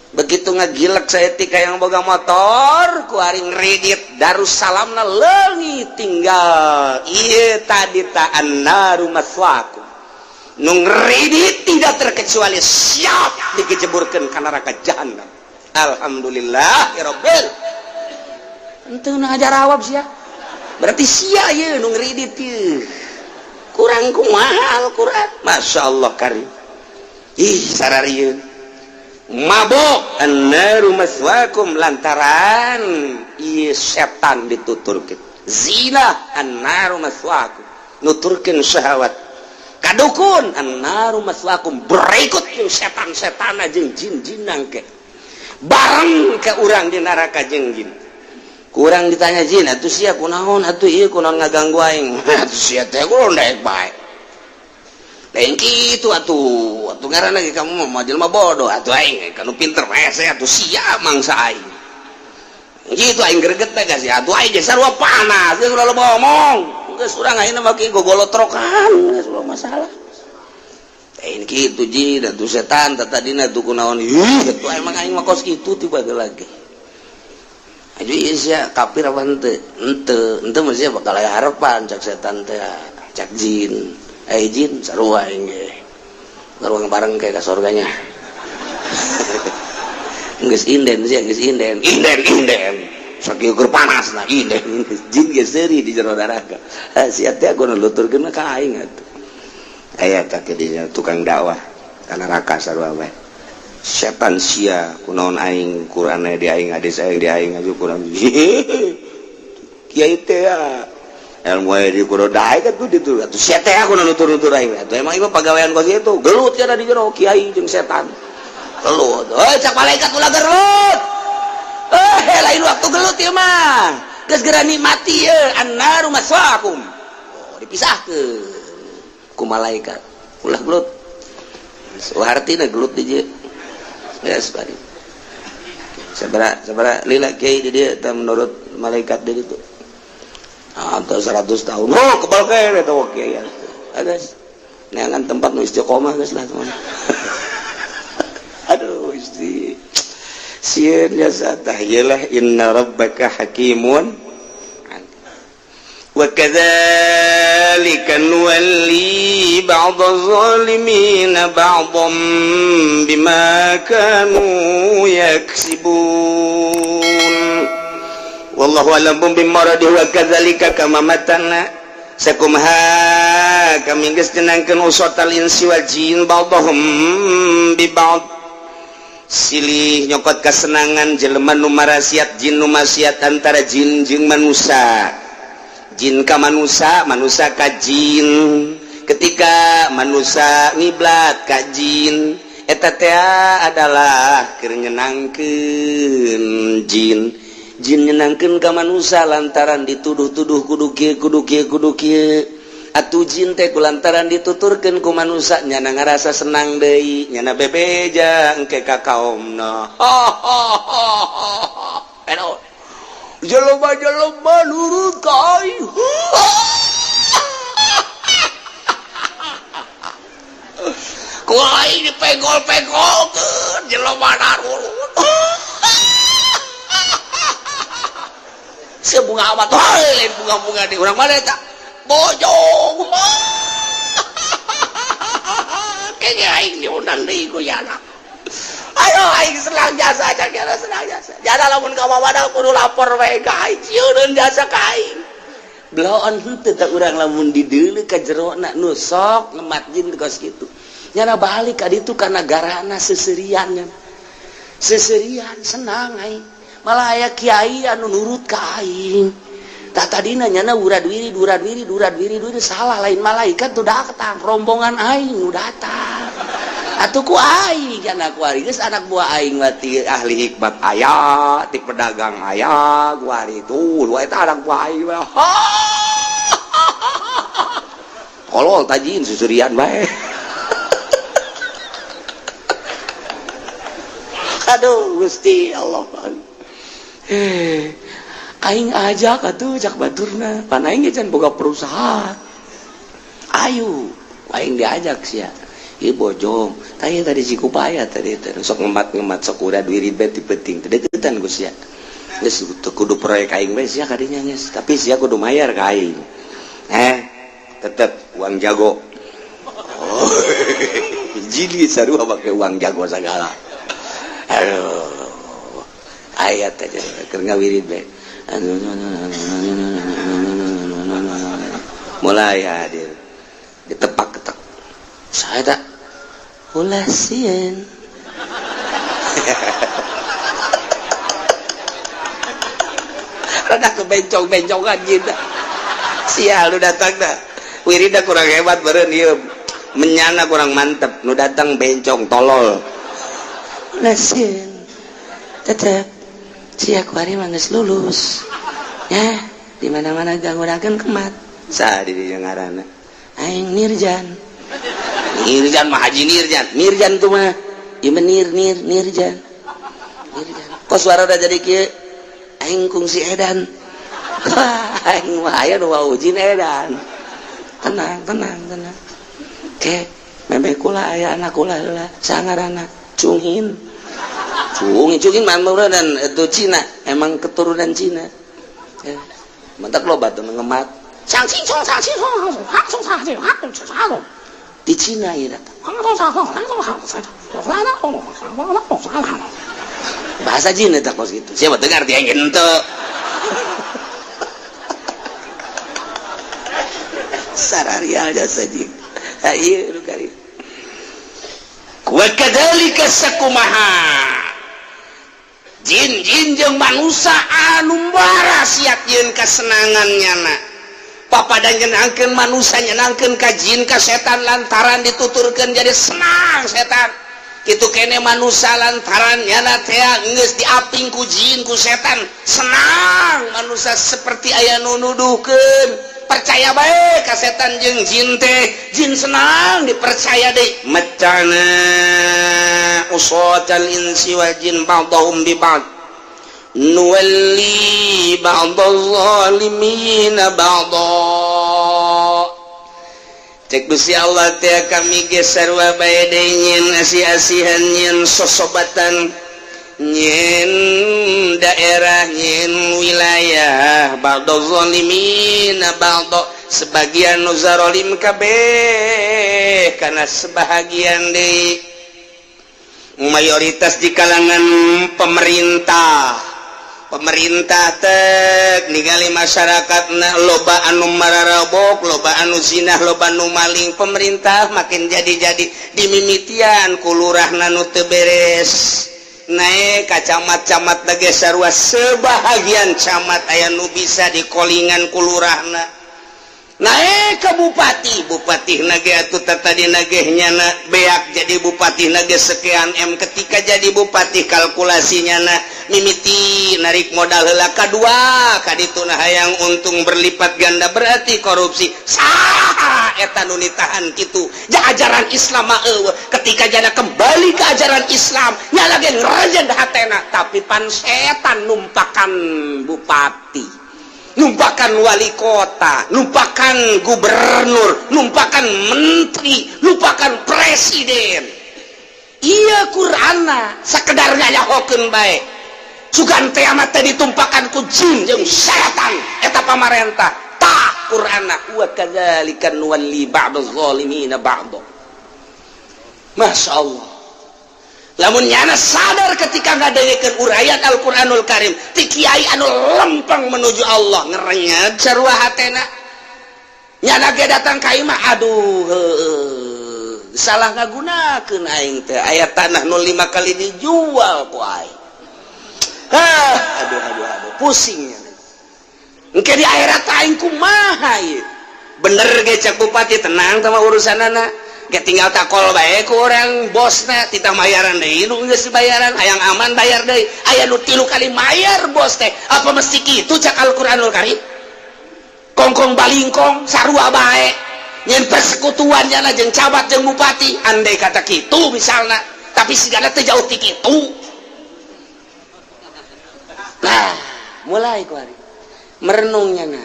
Begitu ngagilek saeutik yang boga motor ku ari ngredit, Darussalamna leungit, tinggal ieu tadi ta, annaru maswakum. Nu ngredit tidak terkecuali siap dikejeburkeun ka neraka jahanam. Alhamdulillah ya rabbil. Henteu ngajarawab sia, berarti sia ieu nu ngredit ieu kurang kumaha. Al-Qur'an Masya Allah karim. Ih, sararieun mabok, annaru maswakum, lantaran ieu setan dituturkeun. Zina, annaru maswakum, nuturkeun syahwat. Kadukun, annaru maswakum. Berikut jeung setan-setan jeung jin-jinan ke bareng ke urang di neraka jeung jin. Kurang ditanya jin, atuh sia kunaon atuh ieu, kunaon ngaganggu aing atuh sia teh? Kunaon daek bae, lain kitu atuh, atuh ngaranna ge kamu mah jelema bodoh atuh, aing kanu pinter hese atuh, sia mangsa aing gitu, aing greget teh geus atuh, aing ge sarua panas geus, ulah loba omong geus, urang ayeuna mah kieu gogolotrokan geus, ulah masalah. Lain kitu jin atuh, setan tadina tuh kunaon ih atuh, emang aing mah kos kitu tiba lagi. Aju ieu sia kafir apa henteu? Henteu, henteu mah sia bakal aya harapan, cak setan teh, cak jin. Eh jin, sarua aing ge. Sarua bareng kayak ka surganya. Geus inden sia, geus inden. Inden, inden. Sakieu keur panas lah inden. Jin ge seuri di jero neraka. Sia teh kudu nuturkeun ka aing atuh. Aya tak dinya tukang dakwah ka neraka sarua bae. Setan sia kunaon aing, Quran di aing, hadis aing di aing aju kurang kiai teh ya ilmu aya di kudu daek atuh ditu atuh, sia teh aku nutur-nutur aing atuh, emang ieu pagawean kos kitu. Gelut ya di jero, kiai jeung setan gelut. Euy, cak malaikat, ulah gelut, eh lain waktu gelut ieu mah, geus geura nikmati ye, annaru maswaakum. Oh, dipisahkeun ku malaikat, ulah gelut. Hartina gelut di dieu. Yes, bari. Sabaraha sabaraha lila kiai di dieu teh menurut malaikat di ditu. Atau 100 tahun. Oh, kebal kae eta kiai. Geus. Neangan tempat nu istiqomah geus lah teman. Aduh, Gusti. Sieun jasa tah ieu lah inna rabbaka hakimun. Wa kadzalika nuwalli ba'dadh dhalimin ba'dhan bima kanu yaksibun. Wallahu a'lam bimuradihi wa kadzalika kama matana sakumaha kami geus nyenangkeun usatal insi wal jin ba'dhum bi ba'd. Silih nyokot kesenangan jelema nu marasiat jin nu maksiat antara jin jeung manusia. Jin ka manusia, manusia ka jin. Ketika manusia ngiblat ka jin, eta teh adalah keur nyenangkeun jin. Jin nyenangkeun ka manusia lantaran dituduh-tuduh kudu kieu kudu kieu kudu kieu. Atuh jin teh kulantaran dituturkeun ku manusia nyana ngarasa senang deui, nyana bebeja engke ka kaomna. Aduh. Jelema-jelema nurut ka aing. Ku aing dipenggol-penggolkeun jelema narurut. Sia bunga amat lain bunga-bunga di urang mana eta? Bojong. Kayaknya aing diundang deui ku yana. Ayo aing senang jasa cak jasa senang jasa. Jasa lamun ka wadah kudu lapor we ka aing sieun jasa ka aing. Bloon henteu teh urang lamun dideuleu ka jerona nu sok ngemat jin kos kitu. Nyana balik ka ditu kana garana seserian nya. Seserian senang aing. Malah aya kiai anu nurut ka aing. Tah tadina nyana urad wirid urad wirid urad wirid salah lain malaikat tuh datang, rombongan aing nu datang. Atuh ku aing anak kuari geus anak buah aing mah ti ahli hikmat aya, ti pedagang aya, kuari tuh dua eta anak buah aing mah. Kolol tajin susurian bae. Aduh Gusti Allah. Aing ajak atuh cak baturna, pan aing ge can boga perusahaan. Ayo, aing diajak sia. Ieu bojong, tanya tadi Cikupaya tadi teh sok ngemat-ngemat sok urad wirid bae ti penting. Teu deukeutan ku sia. Geus teu kudu proyek aing bae sia kadinya geus, tapi sia kudu mayar ka aing. Tetep uang jago. Oh, jadi sarua make uang jago sagala. Aduh. Ayat aja keur ngawirid bae. Mulai hadir. Ditepak-ketek. Saya tak ulah sieun. Rada kebencong-bencongan jin. Sial lu datang dah. Wirida kurang hebat beureun ieu. Menyana kurang mantep, nu datang bencong tolol. Ulah sieun. Tetep sia kuari mah geus lulus. Ya, di mana-mana ganggunakeun kemat. Saha di dieu ngaranna? Aing Nirjan. Nirjan mah Haji Nirjan. Nirjan tuh mah ieu mah nir nir Nirjan. Nirjan. Kok suara udah jadi kieu? Aing kungsi edan. Aing mah aya nu wawujin edan. Tenang, tenang, tenang. Ke memeh kula aya anak kula heula, sangarana Cungin. Cungin, Cungin mah dan itu Cina, emang keturunan Cina. Ya. Mantak loba tuh ngemat. Di Cina ya datang. Bahasa Cina tak kos gitu. Siapa dengar dia ente. Sararial jasa jin. Ieu nu kari. Wa kadzalika sakumaha. Jin-jin jeung manusia anu marasiat yeun kasenangan nyana. Papada nyenangkeun manusia nyenangkeun ka jin ka setan lantaran dituturkeun jadi senang setan. Kitu kene manusia lantaran nyana teh geus diaping ku jin ku setan senang manusia seperti aya nu nuduhkeun. Percaya bae ka setan jeung jin teh, jin senang dipercaya deui. Macana usatal insi wal jin ba'dhum bi ba'd. Nuwalli ba'dadh zalimina ba'dha. Cek Gusti Allah teh, kami ge sarua bae deui, nyieun asih-asihan, nyieun sosobatan, nyieun daerah, nyieun wilayah. Ba'dadh zalimina ba'dha, sebagian nu zarolim kabeh karena sebahagian deui, mayoritas di kalangan pemerintah. Pemerintah tek ningali masyarakat na loba anu mararabok, loba anu zinah, loba anu maling. Pemerintah makin jadi-jadi dimimitian ku lurah nu teu beres, naik ka camat. Camat lagi sarua, sebahagian camat aya nu bisa dikolingan ku lurahna, naik ke bupati. Bupati nage atuh tadi nagehnya na beak jadi bupati nage sekian M. Ketika jadi bupati, kalkulasinya na mimiti narik modal heula, kadua kaditu nah hayang untung berlipat ganda, berarti korupsi. Saha eta nu nitahan kitu? Ja ajaran Islam mah eueuh. Ketika jana kembali ke ajaran Islam, nya lagi ngerejen hatena, tapi pan setan numpakan bupati, numpakan wali kota, numpakan gubernur, numpakan menteri, numpakan presiden. Iya, Qur'ana sekedar ngayahokeun bae. Sugan teh amat teh ditumpakan ku jin jeung setan eta pamarentah. Tah, Qur'ana wa kadzalika nuwalli ba'dadh zalimina ba'd. Masya Allah, lamun nyana sadar ketika ngadengekeun uraian Al-Qur'anul Karim ti kiai anu lempeng menuju Allah, ngerenyet sarua hatena. Nyana ge datang ka imah, aduh heueuh, salah ngagunakeun aing teh, aya tanah nu 5 kali dijual ku aing. Ah, aduh aduh aduh, pusing engke di akhirat aing kumaha ieu. Bener ge cek bupati, tenang sama urusanana ge, tinggal takol bae ku orang bosna, titah mayaran deui nu geus dibayaran, hayang aman bayar deui. Aya nu 3 kali mayar bos teh. Apa mesti kitu cak Al-Qur'anul Karim? Kongkong balingkong sarua bae, nyen persekutuan nyana jeung camat jeung bupati, andai kata kitu misalna, tapi sigana teh jauh ti kitu. Nah, mulai ku ari merenungnya. Nah,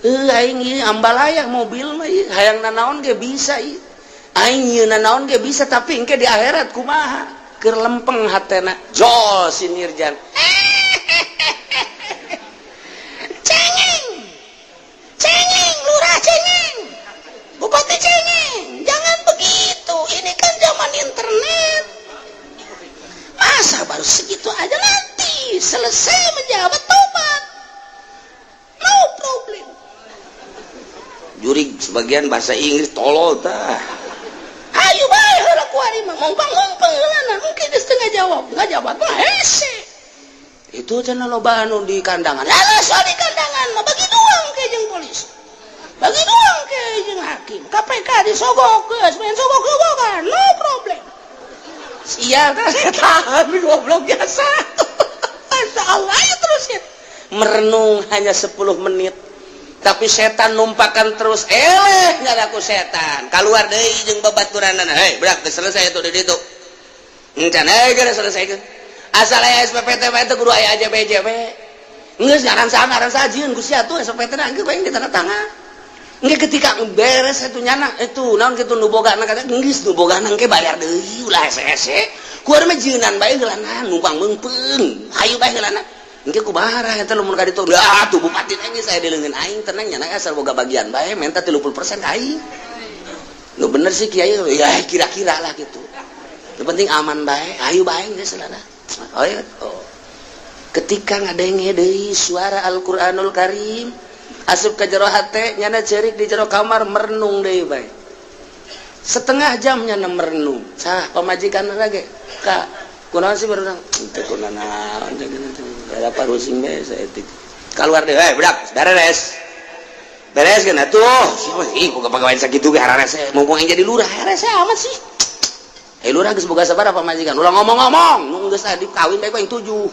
heuh, aing ieu ambalaya mobil mah ieu, hayang nanaon ge bisa ieu, aing ieu nanaon ge bisa, tapi engke di akhirat kumaha? Keur lempeng hatena, jol si Nirjan, cengeng cengeng, lurah cengeng, bupati cengeng, jangan begitu, ini kan zaman internet, masa baru segitu aja, nanti selesai menjabat tobat, no problem. Jurig sebagian bahasa Inggris, tolol tah. Ayo bae heula, kuari mah ngompang-ngompang heula, mungkin geus teu ngajawab, ngajawab mah hese. Itu cenah loba anu di kandangan. Lalu soal di kandangan mah bagi dua ke jeung polisi, bagi dua ke jeung hakim, KPK disogok, geus main sogok-sogokan, no problem. Sia kan tahan, goblok biasa. Masya Allah, ayo terus ya merenung hanya 10 menit, tapi setan numpakan terus. Eh, nggak aku setan keluar deui jeung babaturanana, hei budak, geus selesai itu di ditu encan, eh geus selesai asal aya SPPT mah itu kudu aya AJB. Geus ngaran saha, ngaran saha, jieun ku sia tuh SPPT na, engke bae ditanda tangan. Engke ketika beres itu nyana itu naon kitu nu boga kata geus nu boga engke bayar deui, ulah hese-hese. Ku mah jieunan bae heulana, numpang meungpeung, hayu bae heulana. Engke kumaha eta lamun ka ditu? Ah, tuh bupati teh geus aya di leungeun aing, tenang nyana, asal boga bagian bae, minta 30% ka aing. Nu bener sih kiai ya, kira-kira lah gitu. Yang penting aman bae, ayo bae geus lah. Oh, ya. Oh. Ketika ngadenge deui suara Al-Qur'anul Karim asup ka jero hate nyana, cerik di jero kamar merenung deui bae. Setengah jam nyana merenung. Sah pamajikan lagi. Kak, kunaon sih baru teu kunaon, ada parusing bae saeutik. Keluar deh, eh budak, beres. Beres kan atuh. Ih, boga pagawean sakitu ge hararese. Mumpung aing jadi lurah, hararese amat sih. Eh lurah geus boga sabaraha pamajikan? Ulah ngomong-ngomong, nu geus tadi kawin bae ku aing tujuh.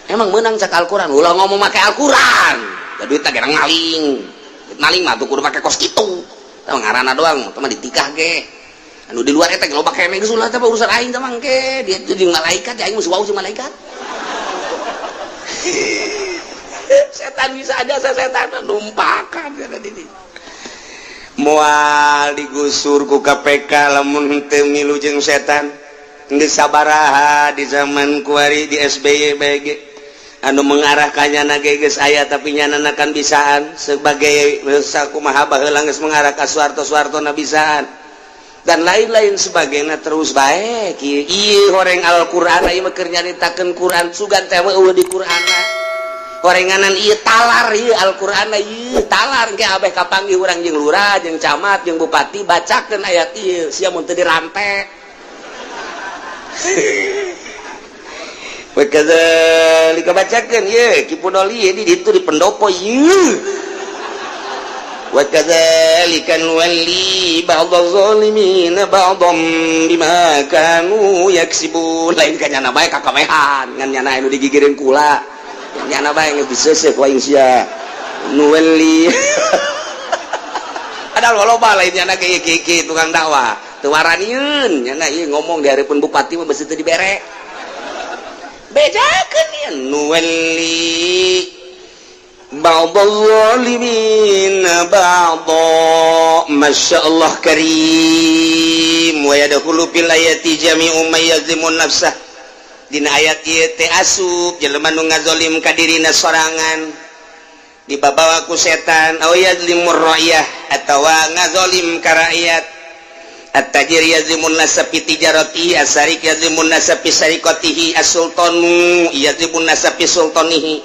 Emang menang cak Al-Qur'an, ulah ngomong make Al-Qur'an. Da duit teh maling. Duit maling mah tuh kudu make kos kitu. Tah ngaranna doang, teh mah ditikah ge. Anu di luar eta loba kene geus ulah teh urusan aing teh mangke. Dia jeung malaikat, aing mah wau jeung malaikat. Setan bisa aja, setan numpakan ini. Moal digusur ku KPK lamun teu milu jeung setan. Geus sabaraha di zaman kuari, di SBY BG anu mengarahkannya na geus aya, tapi nyana kan bisaan sebagai sakumaha baheula geus mengarah ka Soeharto, Soeharto na bisaan dan lain-lain sebagainya. Terus baik ieu horeng Al-Qur'an, ieu mah keur nyaritakeun Quran. Sugan teh euweuh di Qur'an horenganan ieu, talar ieu Al-Qur'an ieu, talar. Engke abeh kapanggih urang jeung lurah, jeung camat, jeung bupati, bacakeun ayat ieu sia mun teu dirante. Wakadzalika, bacakeun ieu Ki Pudoli di ditu di pendopo ieu. Wakadzalika nuwalli ba'dadh dhalimin ba'dham bima kanu yaksibun. Lain ka nyana bae kakamehan, ngan nyana anu digigireun kula, nyana bae geus diseuseuh ku aing sia. Nuwalli padahal loba lain nyana ge kieu tukang dakwah teu waranieun. Nyana ieu ngomong di hareupeun bupati mah beusi teu dibere. Bejakeun ieu, nuwalli ba'dadh dhalimin ba'dha. Masya Allah karim. Wa yadkhulu fil ayati jami'u may yazlimun nafsah. Dina ayat ieu teh asup jelema nu ngazolim ka dirina sorangan, dibabawa ku setan, aw yazlimur ra'yah, atawa ngazolim ka rakyat. At-tajir yazlimun nasa fi tijaratihi, as-sarik yazlimun nasa fi sariqatihi, as-sultanu yazlimun nasa fi sultanihi.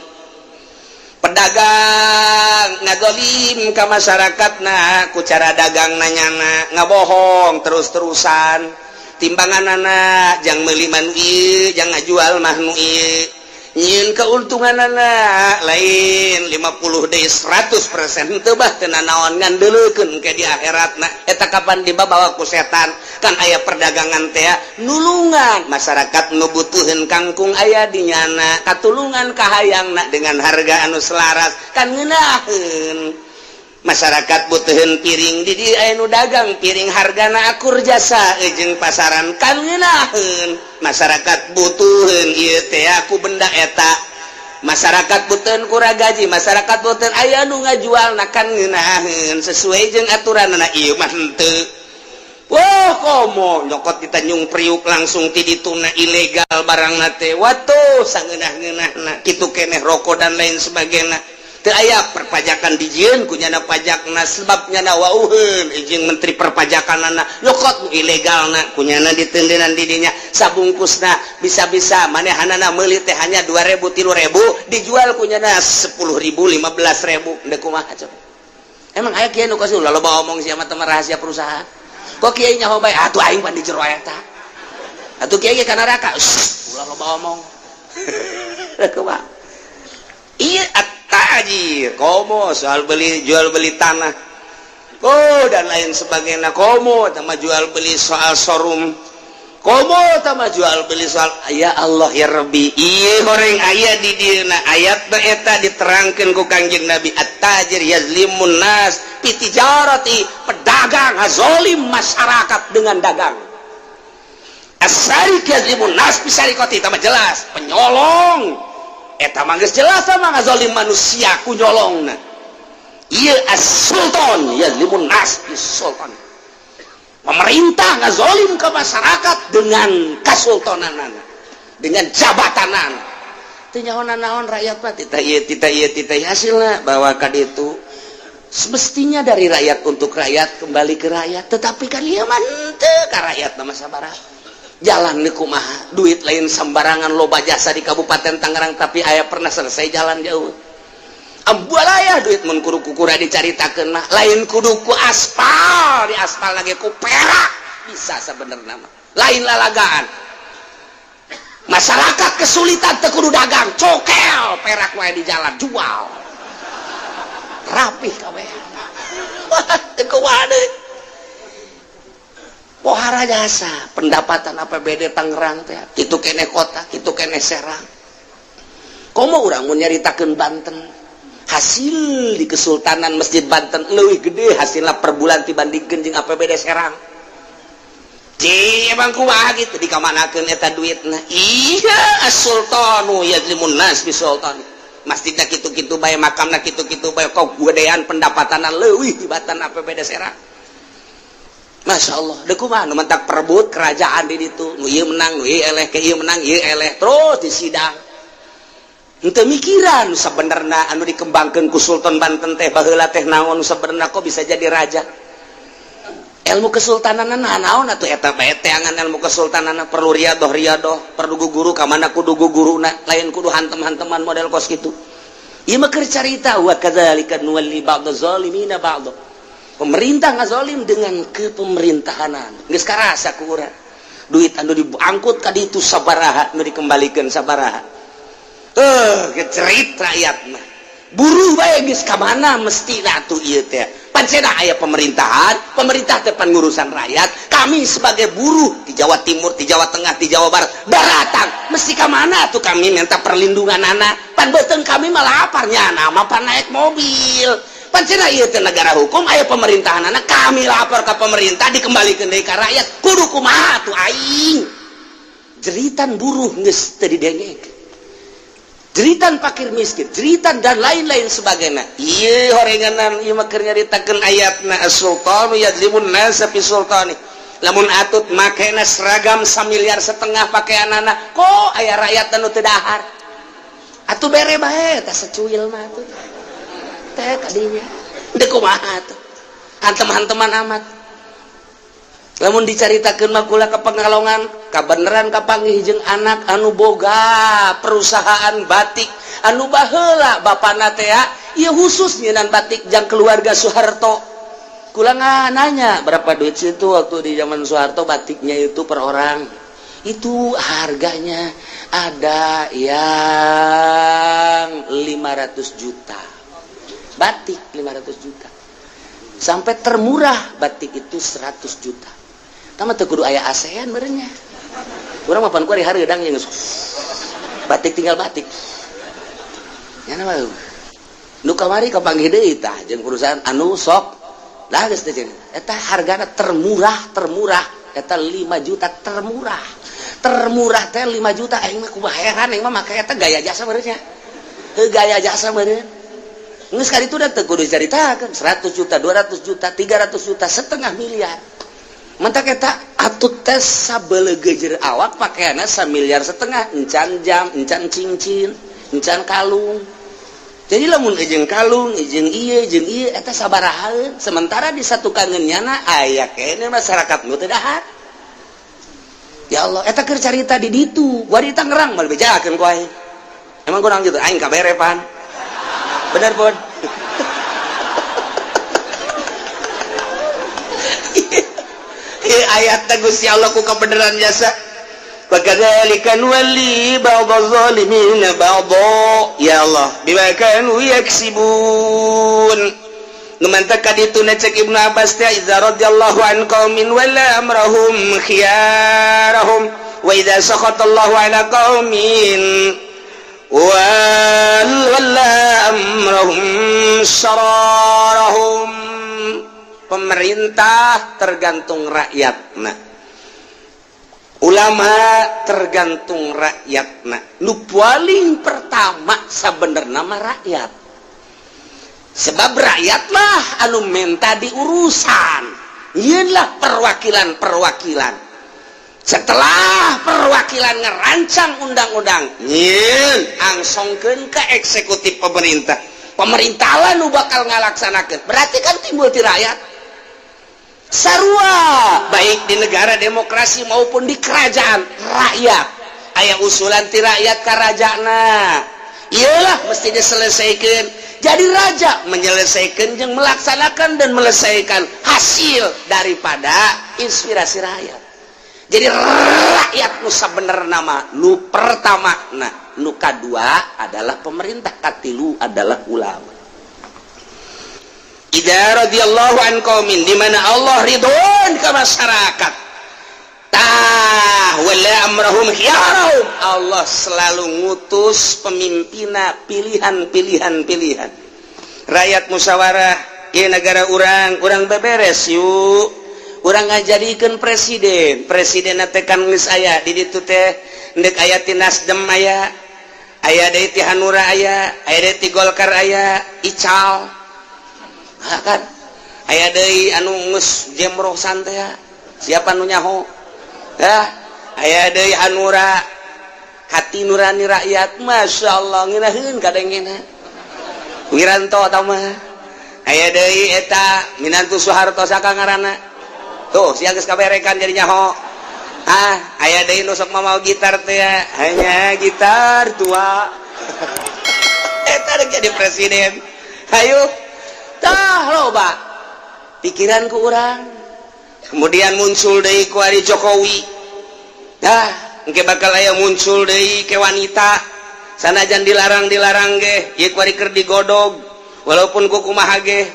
Pedagang ngazolim ka masyarakatna ku cara dagang, nanyana ngabohong terus-terusan, timbangan anak jang meuli mah nu ieu, jang ngajual mah nu ieu, nyieun keuntungan anak lain 50 deui 100% teu bah teu nanaon, ngandeleukeun ke di akhiratna. Eta kapan dibawa ku setan? Kan aya perdagangan teh nulungan masyarakat nu butuheun kangkung, aya di nyana katulungan kahayangna dengan harga anu selaras, kan ngeunaheun. Masyarakat butuhin piring, di dieu aya nu dagang piring hargana akur jasa jeung pasaran, kan ngeunaheun. Masyarakat butuhin ieu teh aku benda eta, masyarakat butuhin kura gaji, masyarakat butuhin, aya nu ngajual kan ngeunaheun sesuai jeung aturan. Na ieu mah henteu. Wah, komo nyokot di Tanjung Priuk langsung ti dituna ilegal barang teh, watuh sangeunah-ngeunahna. Kitu keneh rokok dan lain sebagainya. Teu aya perpajakan, dijieun ku nyana pajakna, sebab nyana wauheun jeung menteri perpajakanana, nyokot nu ilegalna ku nyana ditendenan di dinya sabungkusna. Bisa-bisa manehanana meuli teh hanya 2000, 3000, dijual ku nyana 10.000, 15.000. Ndek kumaha coba? Emang aya kieu nu kasih? Ulah loba omong sia mah, rahasia perusahaan. Kok kiai nyaho bae atuh, aing pan di jero eta atuh, kiai ge ka neraka. Ulah loba omong. Kumaha iya at-tajir? Komo soal beli jual beli tanah, oh, dan lain sebagainya. Komo sama jual beli soal showroom, komo sama jual beli soal, ya Allah ya Rabbi. Iya, goreng aya di dieuna ayat eta diterangkeun ku Kangjeng Nabi, at-tajir yazlimun nas fi tijarati, pedagang ngazolim masyarakat dengan dagang. As-sarik yazlimun nas fi sariqati, mah jelas penyolong eta mah geus jelas sama ngazolim manusia ku nyolongna. Ieu as-sultan yazlimun nas fi sultan, pemerintah ngazolim ke masyarakat dengan kasultanan, dengan jabatanan. Teu nyaho naon rakyat mah, tita ieu, tita ieu, tita ieu. Hasilna bahwa kad itu semestinya dari rakyat untuk rakyat, kembali ke rakyat, tetapi kan ieu mah henteu ka rakyat. Nama sabaraha jalan di kumaha, duit lain sembarangan, loba jasa di Kabupaten Tangerang, tapi aya pernah selesai jalan jauh ambualaya duit. Mun kudu kukura dicaritakeun mah, lain kudu ku aspal, di aspal lagi ku perak bisa sebenarnya mah, lain lalagaan. Masyarakat kesulitan teu kudu dagang, cokel perak wae di jalan, jual rapih kabeh. Wah, teu kumaha deui. Pohara jasa pendapatan APBD Tangerang teh kitu keneh kota, kitu keneh Serang. Komo urang mun nyaritakeun Banten, hasil di Kesultanan Masjid Banten lebih gede hasilnya per bulan dibandingkan jeung APBD Serang. Ci, emang kumaha gitu, dikamanakeun eta duitna? Iya, as-sultanu yazlimun nas bi sultan. Masjidna kitu-kitu bae, makamna kitu-kitu bae, kok gedean pendapatan leuwih tibatan APBD Serang. Masya Allah, dek kumaha nu mentak perebut kerajaan di ditu, nu ieu menang, nu ieu eleh, ke ieu menang, ieu eleh, terus di sidang. Henteu mikiran nu sabenerna anu dikembangkeun ku Sultan Banten teh baheula teh naon nu sabenerna kok bisa jadi raja. Ilmu kesultanan naon atuh eta bae teangan ilmu kesultanan perlu riadoh riadoh, perlu guru ka mana kudu guruna, lain kudu hantem-hanteman model kos kitu. Ieu mah keur carita wa kadzalika nuwalli ba'dha zalimina ba'dha. Pemerintah ngazolim dengan kepemerintahanan geus karasa ku urang duit anu diangkut ka ditu sabaraha, nu dikembalikan sabaraha, kecerit rakyat mah buruh bae geus ka mana mesti atuh ieu teh. Pancena aya pemerintahan, pemerintah teh ngurusan rakyat. Kami sebagai buruh di Jawa Timur, di Jawa Tengah, di Jawa Barat datang mesti ka mana tuh kami minta perlindungan anak pan beuteung kami malah laparnya nama pan naik mobil. Pancena ieu teh negara hukum, aya pemerintahan anak kami lapor ke pemerintah, dikembalikan deui ka rakyat, kudu kumaha tuh aing? Jeritan buruh geus teu didengek, jeritan fakir miskin, jeritan dan lain-lain sebagainya. Ieu horenganan ieu mah keur nyaritakeun ayatna as-sultanu yadzlimun nasa fi sultani. Lamun atut makena seragam 1,5 miliar pakaianana, kok aya rakyat anu teu dahar atuh, bere bae tah secuil mah atuh teh kadinya. Dek kumaha tuh hantem-hanteman amat lamun dicaritakeun mah. Kula ke Pekalongan kabeneran kapanggih jeung anak anu boga perusahaan batik anu baheula bapana teh ieu khusus nyieunan batik jang keluarga Soeharto. Kula nanya berapa duit situ waktu di zaman Soeharto batiknya itu per orang itu harganya, ada yang 500 juta, batik 500 juta, sampai termurah batik itu 100 juta. Tama teu kudu aya ASEAN merenya. Urang mah pan ku hari hareudang yang batik tinggal batik. Ya nama nu kamari kapanggih deui tah jeung perusahaan anu sok lah geus teh eta hargana termurah, termurah eta 5 juta, termurah termurah teh 5 juta. Aing mah kumaha heran, aing mah make eta gaya jasa meureun nya. Heuh, gaya jasa meureun. Geus kali itu dan teu kudu dicaritakeun 100 juta, 200 juta, 300 juta, setengah miliar. Mentak eta atut teh sabelegejer awak pakaianna 1,5 miliar, encan jam, encan cincin, encan kalung. Jadi lamun jeung kalung jeung ieu jeung ieu eta sabaraha, sementara di satu kangen nyana aya kene masyarakat nu teu dahar. Ya Allah, eta keur carita di ditu, gua di Tangerang moal bejakeun ku aing. Emang kurang gitu, aing kabere pan. Bener pun. Ayat Gusti Allah ku kebenaran jasa. Wakadzalika nuwalli ba'dha zalimina ba'dha, ya Allah, bima kanu yaksibun. Nu mantak ka ditu cek Ibnu Abbas teh idza radhiyallahu an qaumin wala amrahum khiyarahum wa idza sakhatallahu ala qaumin wala amrahum syararahum. Pemerintah tergantung rakyat, nah ulama tergantung rakyat. Nah, nu paling pertama sebenarnya nama rakyat, sebab rakyatlah anu minta diurusan. Inilah perwakilan-perwakilan. Setelah perwakilan ngerancang undang-undang, nyieun angsongkeun ke eksekutif pemerintah, pemerintah lah nu bakal ngalaksanakeun. Berarti kan timbul ti rakyat sarua, baik di negara demokrasi maupun di kerajaan rakyat. Aya usulan ti rakyat ka rajana, iyalah mesti diselesaikan. Jadi raja menyelesaikan yang melaksanakan dan melesaikan hasil daripada inspirasi rakyat. Jadi rakyat nu bener nama nu pertama, nah nu kadua adalah pemerintah, katilu adalah ulama. Idza radhiyallahu an qaumin, di mana Allah ridhon ke masyarakat tah, wala amrahum khiyarahum. Allah selalu ngutus pemimpina pilihan pilihan pilihan rakyat, musyawarah. Ieu negara urang, urang beberes yuk, urang ngajadikeun presiden. Presiden teh kan geus aya di ditu teh, ndek aya ti Nasdem, aya Aya deui ti Hanura, aya aya deui ti Golkar, aya Ical. Nah, kan aya deui anu geus jemrosan teh, siapa nu nyaho ya. Aya deui Hanura, hati nurani rakyat, Masya Allah, ngeunaheun kadengena Wiranto tah mah. Aya deui eta minantu Soeharto, saka ngaranna tuh, sia geus kaberekan jadi nyaho. Ah, aya deui nu sok mau gitar teh, hanya gitar tua, eta rek jadi presiden. Hayu tah, loba pikiran ku urang. Kemudian muncul deui ku ari Jokowi. Dah, engke bakal aya muncul deui ke wanita, sanajan dilarang-dilarang ge ieu kuari keur digodog, walaupun ku kumaha ge.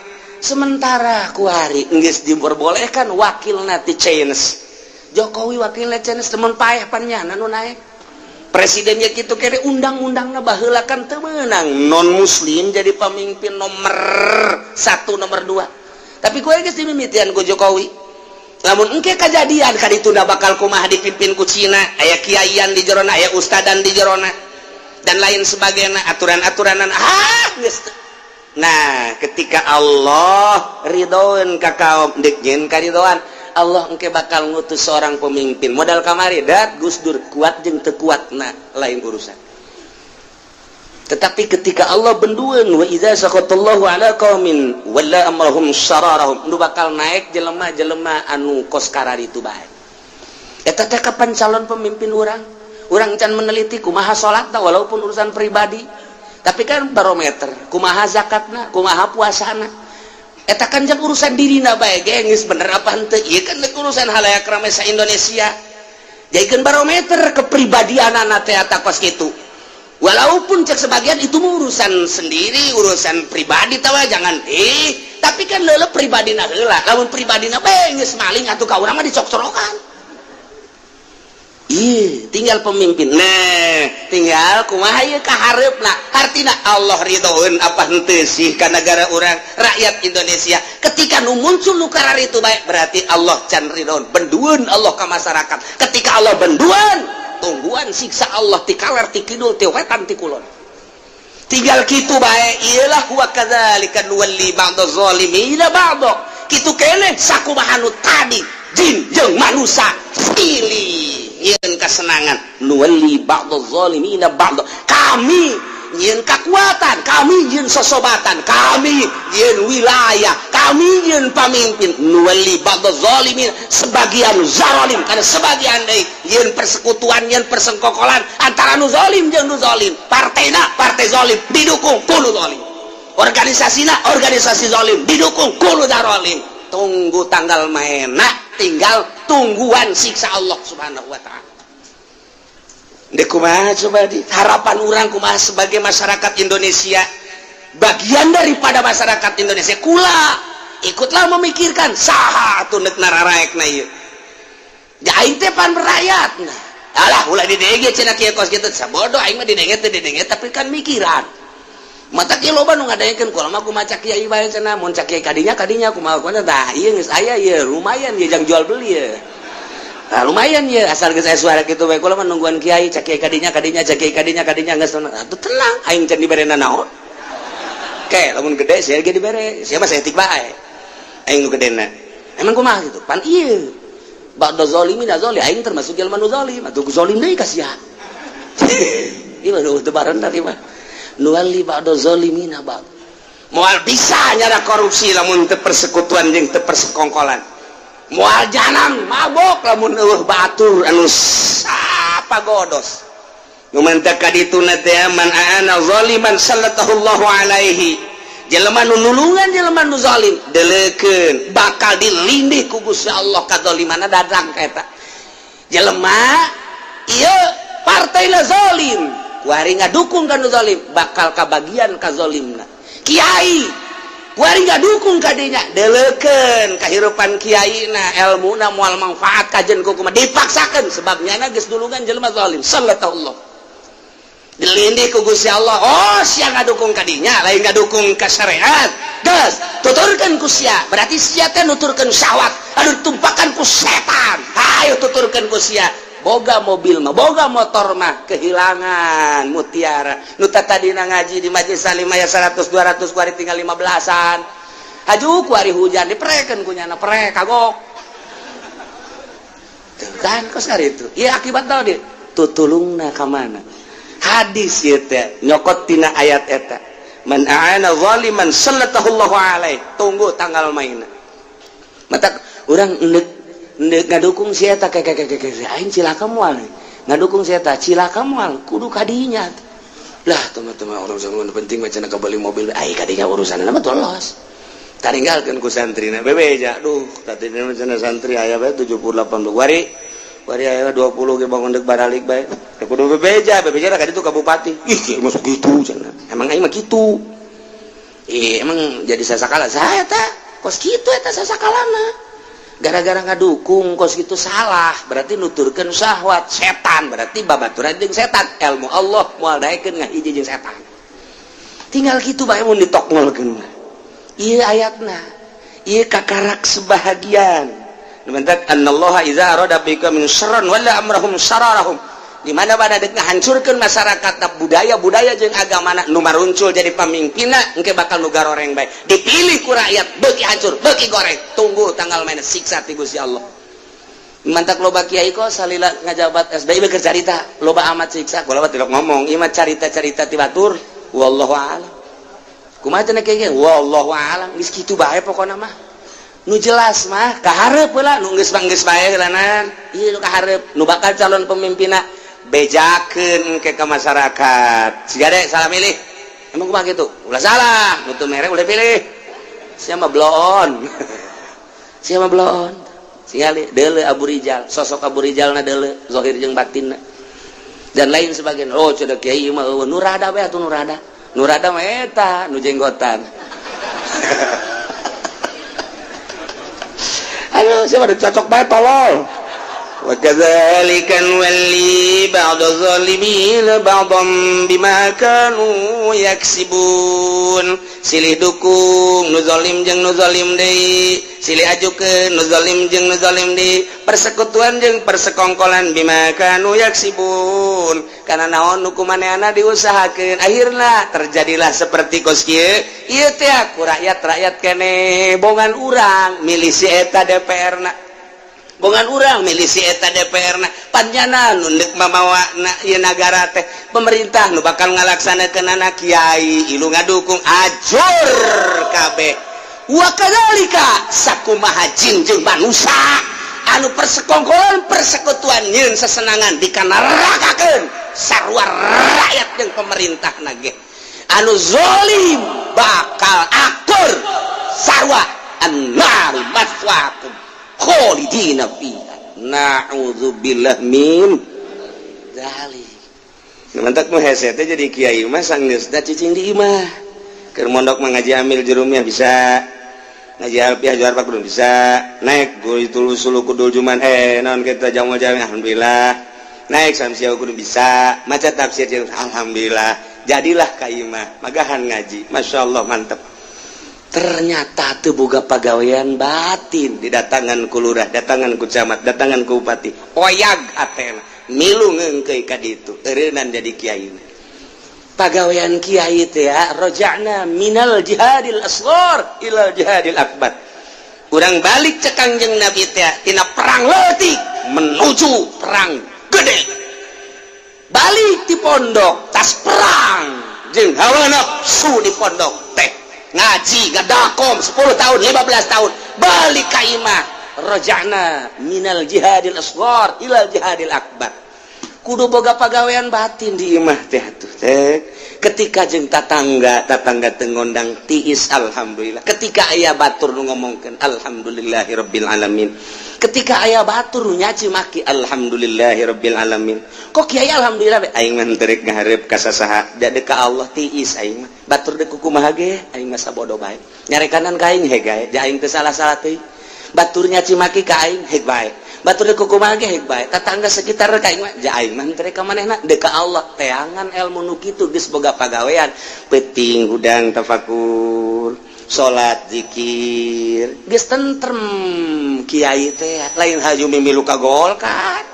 Sementara kuari geus diperbolehkan wakilna ti Chinese. Jokowi wakilna Chinese, temen paeh pan nyana nu naik presidennya gitu kere. Undang-undangna baheula kan teu meunang non muslim jadi pemimpin nomor satu, nomor dua, tapi kuari geus dimimitian ku Jokowi. Lamun engke kejadian ka ditunda, bakal kumaha dipimpin ku Cina? Aya kiaian di jerona, aya ustadan di jerona, dan lain sebagainya, aturan-aturanan. Ah, geus. Nah, ketika Allah ridhoan ka kaum dek nyeun karidoan Allah, engke bakal ngutus seorang pemimpin modal kamari dat Gus Dur. Kuat jeung teu kuat, nah, lain urusan. Tetapi ketika Allah bendueun, wa idza sakhatallahu ala qaumin walla amrahum syararahum, nu bakal naik jelema-jelema anu kos kararitu bae. Eta teh kapan calon pemimpin urang? Urang can meneliti kumaha salatna, walaupun urusan pribadi, tapi kan barometer kumaha zakatna, kumaha puasana. Eta kan jang urusan dirina bae ge geus bener apa henteu. Ieu kan urusan halayak rame sa Indonesia, jadikeun barometer kepribadianana teh eta kos kitu. Walaupun cek sebagian itu urusan sendiri, urusan pribadi tawa, jangan tapi kan leule pribadina heula. Lamun pribadina bae geus maling atuh ka urang mah dicok-corokan. Ih, tinggal pemimpin. Nah, tinggal kumaha ieu ka hareupna. Artina Allah ridhoeun apa henteu sih ka negara urang, rakyat Indonesia? Ketika nu muncul nu itu baik, berarti Allah can ridhoeun. Bendueun Allah ka masyarakat. Ketika Allah bendueun, tungguan siksa Allah ti kaler, ti kidul, ti wetan, ti kulon. Tinggal kitu bae. Iyalah, wa kadzalika nuwalli ba'dha zalimina ba'dha. Kitu keneh sakumaha nu tadi jin jeung manusia silih nyieun kesenangan, nuwalli ba'dha zalimina ba'dha. Kami nyieun kekuatan, kami nyieun sosobatan, kami nyieun wilayah, kami nyieun pamimpin. Nuwalli ba'dha zalimin, sebagian zalim karena sebagian deui nyieun persekutuan, nyieun persengkokolan antara nu zalim jeung nu zalim. Partena partai zalim didukung ku nu zalim, organisasina organisasi zalim didukung ku nu zalim. Tunggu tanggal maena, tinggal tungguan siksa Allah Subhanahu wa Ta'ala. Dek kumaha coba di harapan urang kumaha sebagai masyarakat Indonesia, bagian daripada masyarakat Indonesia? Kula ikutlah memikirkan saha atuh nek nararaekna ieu. Ja aing teh pan rakyat. Nah, alah, ulah didenge cenah kieu kos kitu, sabodo aing mah didenge teh didenge, tapi kan mikiran mata kieu loba nu ngadengekeun. Kula mah kumaha cak kiai bae cenah, mun cak kiai kadinya kadinya, kumaha kumaha. Tah, ieu geus aya ieu, lumayan ieu jang jual beli ya. Nah, lumayan ya, asal geus aya suara kitu bae. Kula mah nungguan kiai, cak kiai kadinya kadinya, cak kiai kadinya kadinya, geus atuh tenang, aing can dibere naon. Ke lamun gede sia ge dibere, sia mah saeutik bae. Aing nu gedena. Emang kumaha gitu? Pan ieu ba'da zalimin zalim, aing termasuk jelema nu zalim, atuh zalim deui ka sia. Ieu mah teu bareng tadi mah. Nuwalli ba'da zalimina ba'd. Moal bisa nyara korupsi lamun teu persekutuan jeung teu persekongkolan. Moal janang mabok lamun eueuh batur anu sapa godos. Nu mantak ka dituna teh, man aana zaliman sallallahu alaihi. Jelema nu nulungan jelema nu zalim, deleukeun bakal dilindih ku Gusti Allah kadzalimana dadang ka eta. Jelema ieu partai la zalim, kuari ngadukung ka nu zalim, bakal kabagian ka zalimna. Kiai kuari ngadukung ka dinya, deleukeun kahirupan kiaina, elmuna moal manfaat kajen ku kumaha dipaksakeun, sebabnya na geus dulungan jelema zalim. Sallallahu dilindih ku Gusti Allah. Oh, sia ngadukung ka dinya, lain ngadukung ka syariat, geus tuturkeun ku sia, berarti sia teh nuturkeun syahwat anu ditumpakan ku setan. Ayo tuturkeun ku sia. Boga mobil mah, boga motor mah, kehilangan mutiara. Nu tadina ngaji di majelis salim aya 100 200, kuari tinggal 15-an. Haju kuari hujan diprekeun ku nyana, prek kagok. Tuh kan kos itu. Iya, akibat tau dia tutulungna ka mana? Hadis ieu teh nyokot tina ayat eta, man a'ana zaliman sallatahullahu alaih. Tunggu tanggal mainna. Mata urang endek endek ngadukung si eta, kayak kayak kayak aing cilaka moal ngadukung si eta, cilaka moal. Kudu kadinya lah, teman-teman. Orang zaman penting macam beli mobil, ai kadinya urusan nama tolos taringgalkeun ku santrina bebeja. Duh, tadi cenah santri aya bae 78, wari wari aya 20 ge bangun deuk baralik bae. Teu kudu bebeja, bebeja ka ditu ka bupati. Ih, masuk gitu cenah. Emang aing mah kitu. Ih, emang jadi sasakala saya ta kos kitu eta sasakalana. Gara-gara ngadukung kos gitu salah, berarti nuturkeun syahwat setan, berarti babaturan jeung setan. Ilmu Allah moal daekeun ngahiji jeung setan. Tinggal kitu bae mun ditokngolkeun. Ieu ayatna, ieu kakarak sebahagian. Mentak annallaha idza arada bikum syarran wala amrahum sararahum. Di mana pada dek ngahancurkeun masyarakat, budaya-budaya jeung agama, nu maruncul jadi pamimpinna engke bakal nu garoreng bae. Dipilih ku rakyat, beuki hancur, beuki goreng. Tunggu tanggal mainna siksa ti Gusti Allah. Mantak loba kiai kok salila ngajabat SBY beker carita loba amat siksa. Kula tidak ngomong, ieu mah carita-carita ti batur, wallahu a'lam. Kumaha cenah kiai? Wallahu a'lam, geus kitu bae pokona mah. Nu jelas mah kaharep heula, nu geus mah geus bae heulanan. Ieu nu kaharep, nu bakal calon pemimpinna, bejakeun ke ke masyarakat. Siga deh salah milih. Emang kumaha kitu? Ulah salah, nu teu mere ulah pilih. Sia mah bloon. Sia mah bloon. Singali deuleu Abu Rijal, sosok Abu Rijal na deuleu, zahir jeung batinna. Dan lain sebagainya. Oh, cenah kiai mah eueuh nu rada bae atuh, nu rada. Nu rada mah eta nu jenggotan. Ayo, siapa ada cocok bae tolol. وكذلك نولي بعض الظالمين بعضا بما كانوا يكسبون. Silih dukung nu zalim jeung nu zalim deui, silih ajukeun nu zalim jeung nu zalim deui, persekutuan jeung persekongkolan. بما كانوا يكسبون, karena naon? Nu kumaneana diusahakeun, akhirna terjadilah seperti kos kieu. Ieu teh ku rakyat-rakyat kene bongan urang milih si eta DPR na, bongan urang milih si eta DPR na, panjana nu deuk mamawa na ieu nagara teh pemerintah, nu bakal ngalaksanakeun anak kiai, ilu ngadukung, ajur kabeh. Wa kadzalika, sakumaha jin jeung manusia anu persekongkolan, persekutuan, nyieun sesenangan, dikanerakakeun sarua rakyat jeung pemerintah nage. Anu zolim bakal akur sarua. النار مثواكم خالدين فيها na'udzubillah min dzalik. Mantak nu hese teh jadi kiai mah sanggeusna cicing di imah. Keur mondok mah ngaji amil jurumiyah bisa, ngaji alfiah juar pak bisa, naik guru itu kudul juman, naon kita jamal jami, alhamdulillah. Naik samsiah kudu bisa maca tafsir jeung alhamdulillah. Jadilah ka imah magahan ngaji, masya Allah, mantep. Ternyata teu boga pagawean batin. Didatangan ku lurah, datangan ku camat, datangan ku bupati, oyag hatena, milu ngeungkeui ka ditu, eureunnan jadi kiai. Pagawean kiai teh ya, رجعنا من الجهاد الأصغر إلى الجهاد الأكبر. Urang balik cek Kangjeng Nabi teh tina perang leutik menuju perang gede. Balik di pondok tas perang jeung hawa nafsu. Di pondok teh ngaji ngadakom 10 tahun, 15 tahun, balik ka imah. رجعنا من الجهاد الأصغر إلى الجهاد الأكبر. Kudu boga pagawean batin di imah teh atuh teh. Ketika jeung tatangga, tatangga teu ngondang, tiis, alhamdulillah. Ketika aya batur nu ngomongkeun, alhamdulillahirabbil alamin. Ketika aya batur nu nyaci maki, alhamdulillahirabbil alamin. Kok kiai alhamdulillah? Aing mah teu rek ngahareup ka sasaha, da ka Allah tiis aing mah. Batur deuk kumaha ge aing mah sabodo bae, nyarekanan ka aing heg gae, ja aing teu salah-salah teuing. Batur nyaci maki ka aing heg bae, batur deuk kumaha ge heg bae, tetangga sekitar ka aing mah, ja aing mah teu rek ka manehna, deuk ka Allah. Teangan ilmu nu kitu, geus boga pagawean peuting hudang tafakur, salat, zikir, geus tentrem. Kiai teh lain haju mimilu ka Golkar.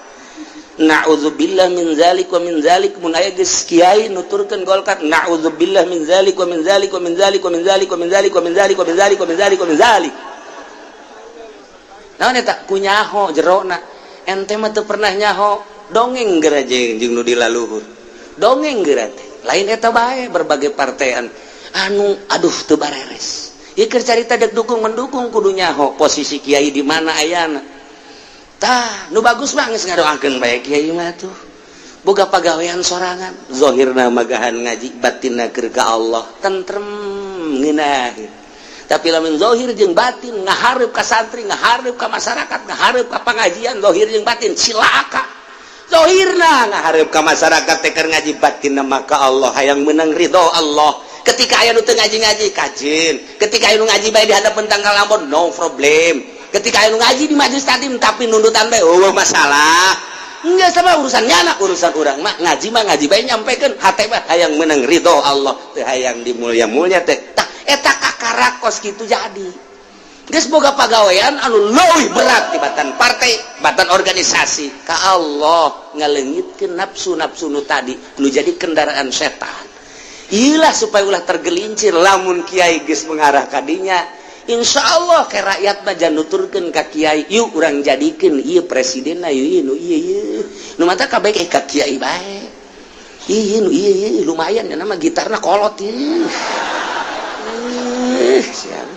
Na'udzubillah min zalik wa min zalik. Mun aya geus kiai nuturkeun Golkar, na'udzubillah min zalik wa min zalik wa min zalik wa min zalik wa min zalik wa min zalik wa min zalik wa min zalik wa min zalik. Naon eta? Ku nyaho jerona. Ente mah teu pernah nyaho, dongeng geura jeung nu di laluhur. Dongeng geura teh. Lain eta bae, berbagai partean anu aduh teu bareres. Ieu keur carita dek dukung mendukung kudu nyaho posisi kiai di mana ayana. Tah, nu bagus mah geus ngadoakeun bae kiai mah tuh. Boga pagawean sorangan, zahirna magahan ngaji, batinna keur ka Allah, tentrem ngeunah. Tapi lamun zahir jeung batin ngahareup ka santri, ngahareup ka masyarakat, ngahareup ka pengajian, zahir jeung batin cilaka. Zahirna ngahareup ka masyarakat teh keur ngaji, batinna maka Allah, hayang menang ridho Allah. Ketika aya nu teu ngaji-ngaji kajin, ketika aya nu ngaji bae di hadapan tanggal ambon, no problem. Ketika aya nu ngaji di majelis taklim tapi nundutan bae, oh masalah. Enggak sama urusannya anak, urusan urang mah ngaji mah ngaji bae, nyampekeun hate mah hayang menang ridho Allah, teu hayang dimulia-mulia teh. Tah, eta kakara kos kitu. Jadi geus boga pagawean anu leuwih berat tibatan partai, batan organisasi ka Allah, ngaleungitkeun nafsu-nafsu nu tadi nu jadi kendaraan setan. Ilah supaya ulah tergelincir. Lamun kiai geus mengarah kadinya, insya Allah ke rakyat mah jangan nuturkeun ka kiai, yuk urang jadikeun ieu presidenna, yuk nu ieu ieu nu mata kabeh ka kiai bae, ieu nu ieu ieu lumayan ya, nama gitarna kolot ieu. Siap.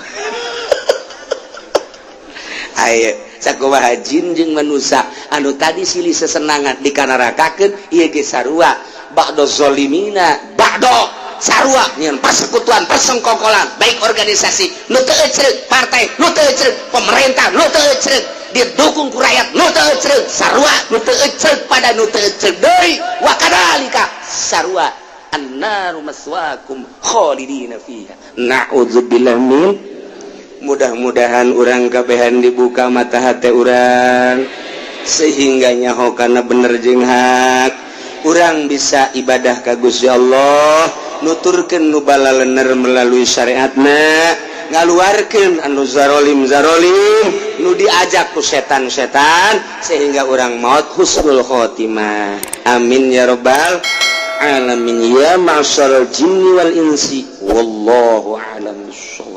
Ayo, sakumaha jin jeung manusia anu tadi silih sesenangan dikanarakakeun, ieu ge sarua. Ba'do zolimina ba'do, sarua nyeun persekutuan, persengkokolan, baik organisasi nu teu ecreuk, partai nu teu ecreuk, pemerintah nu teu ecreuk, didukung ku rakyat nu teu ecreuk, sarua nu teu ecreuk pada nu teu ecreuk deui. Wa kadzalika, sarua, annaru maswaakum khalidina fiha, na'udzubillah min. Mudah-mudahan urang kabehan dibuka mata hati urang sehingga nyaho karena bener jeung hak, urang bisa ibadah ka Gusti Allah, nuturkeun nu balalener melalui syariatna, ngaluarkeun anu zarolim zarolim, nu diajak ku setan-setan, sehingga urang maut husnul khotimah. Amin ya robbal alamin. Ya ma'syaral jinni wal insi, wallahu a'lam bissawab.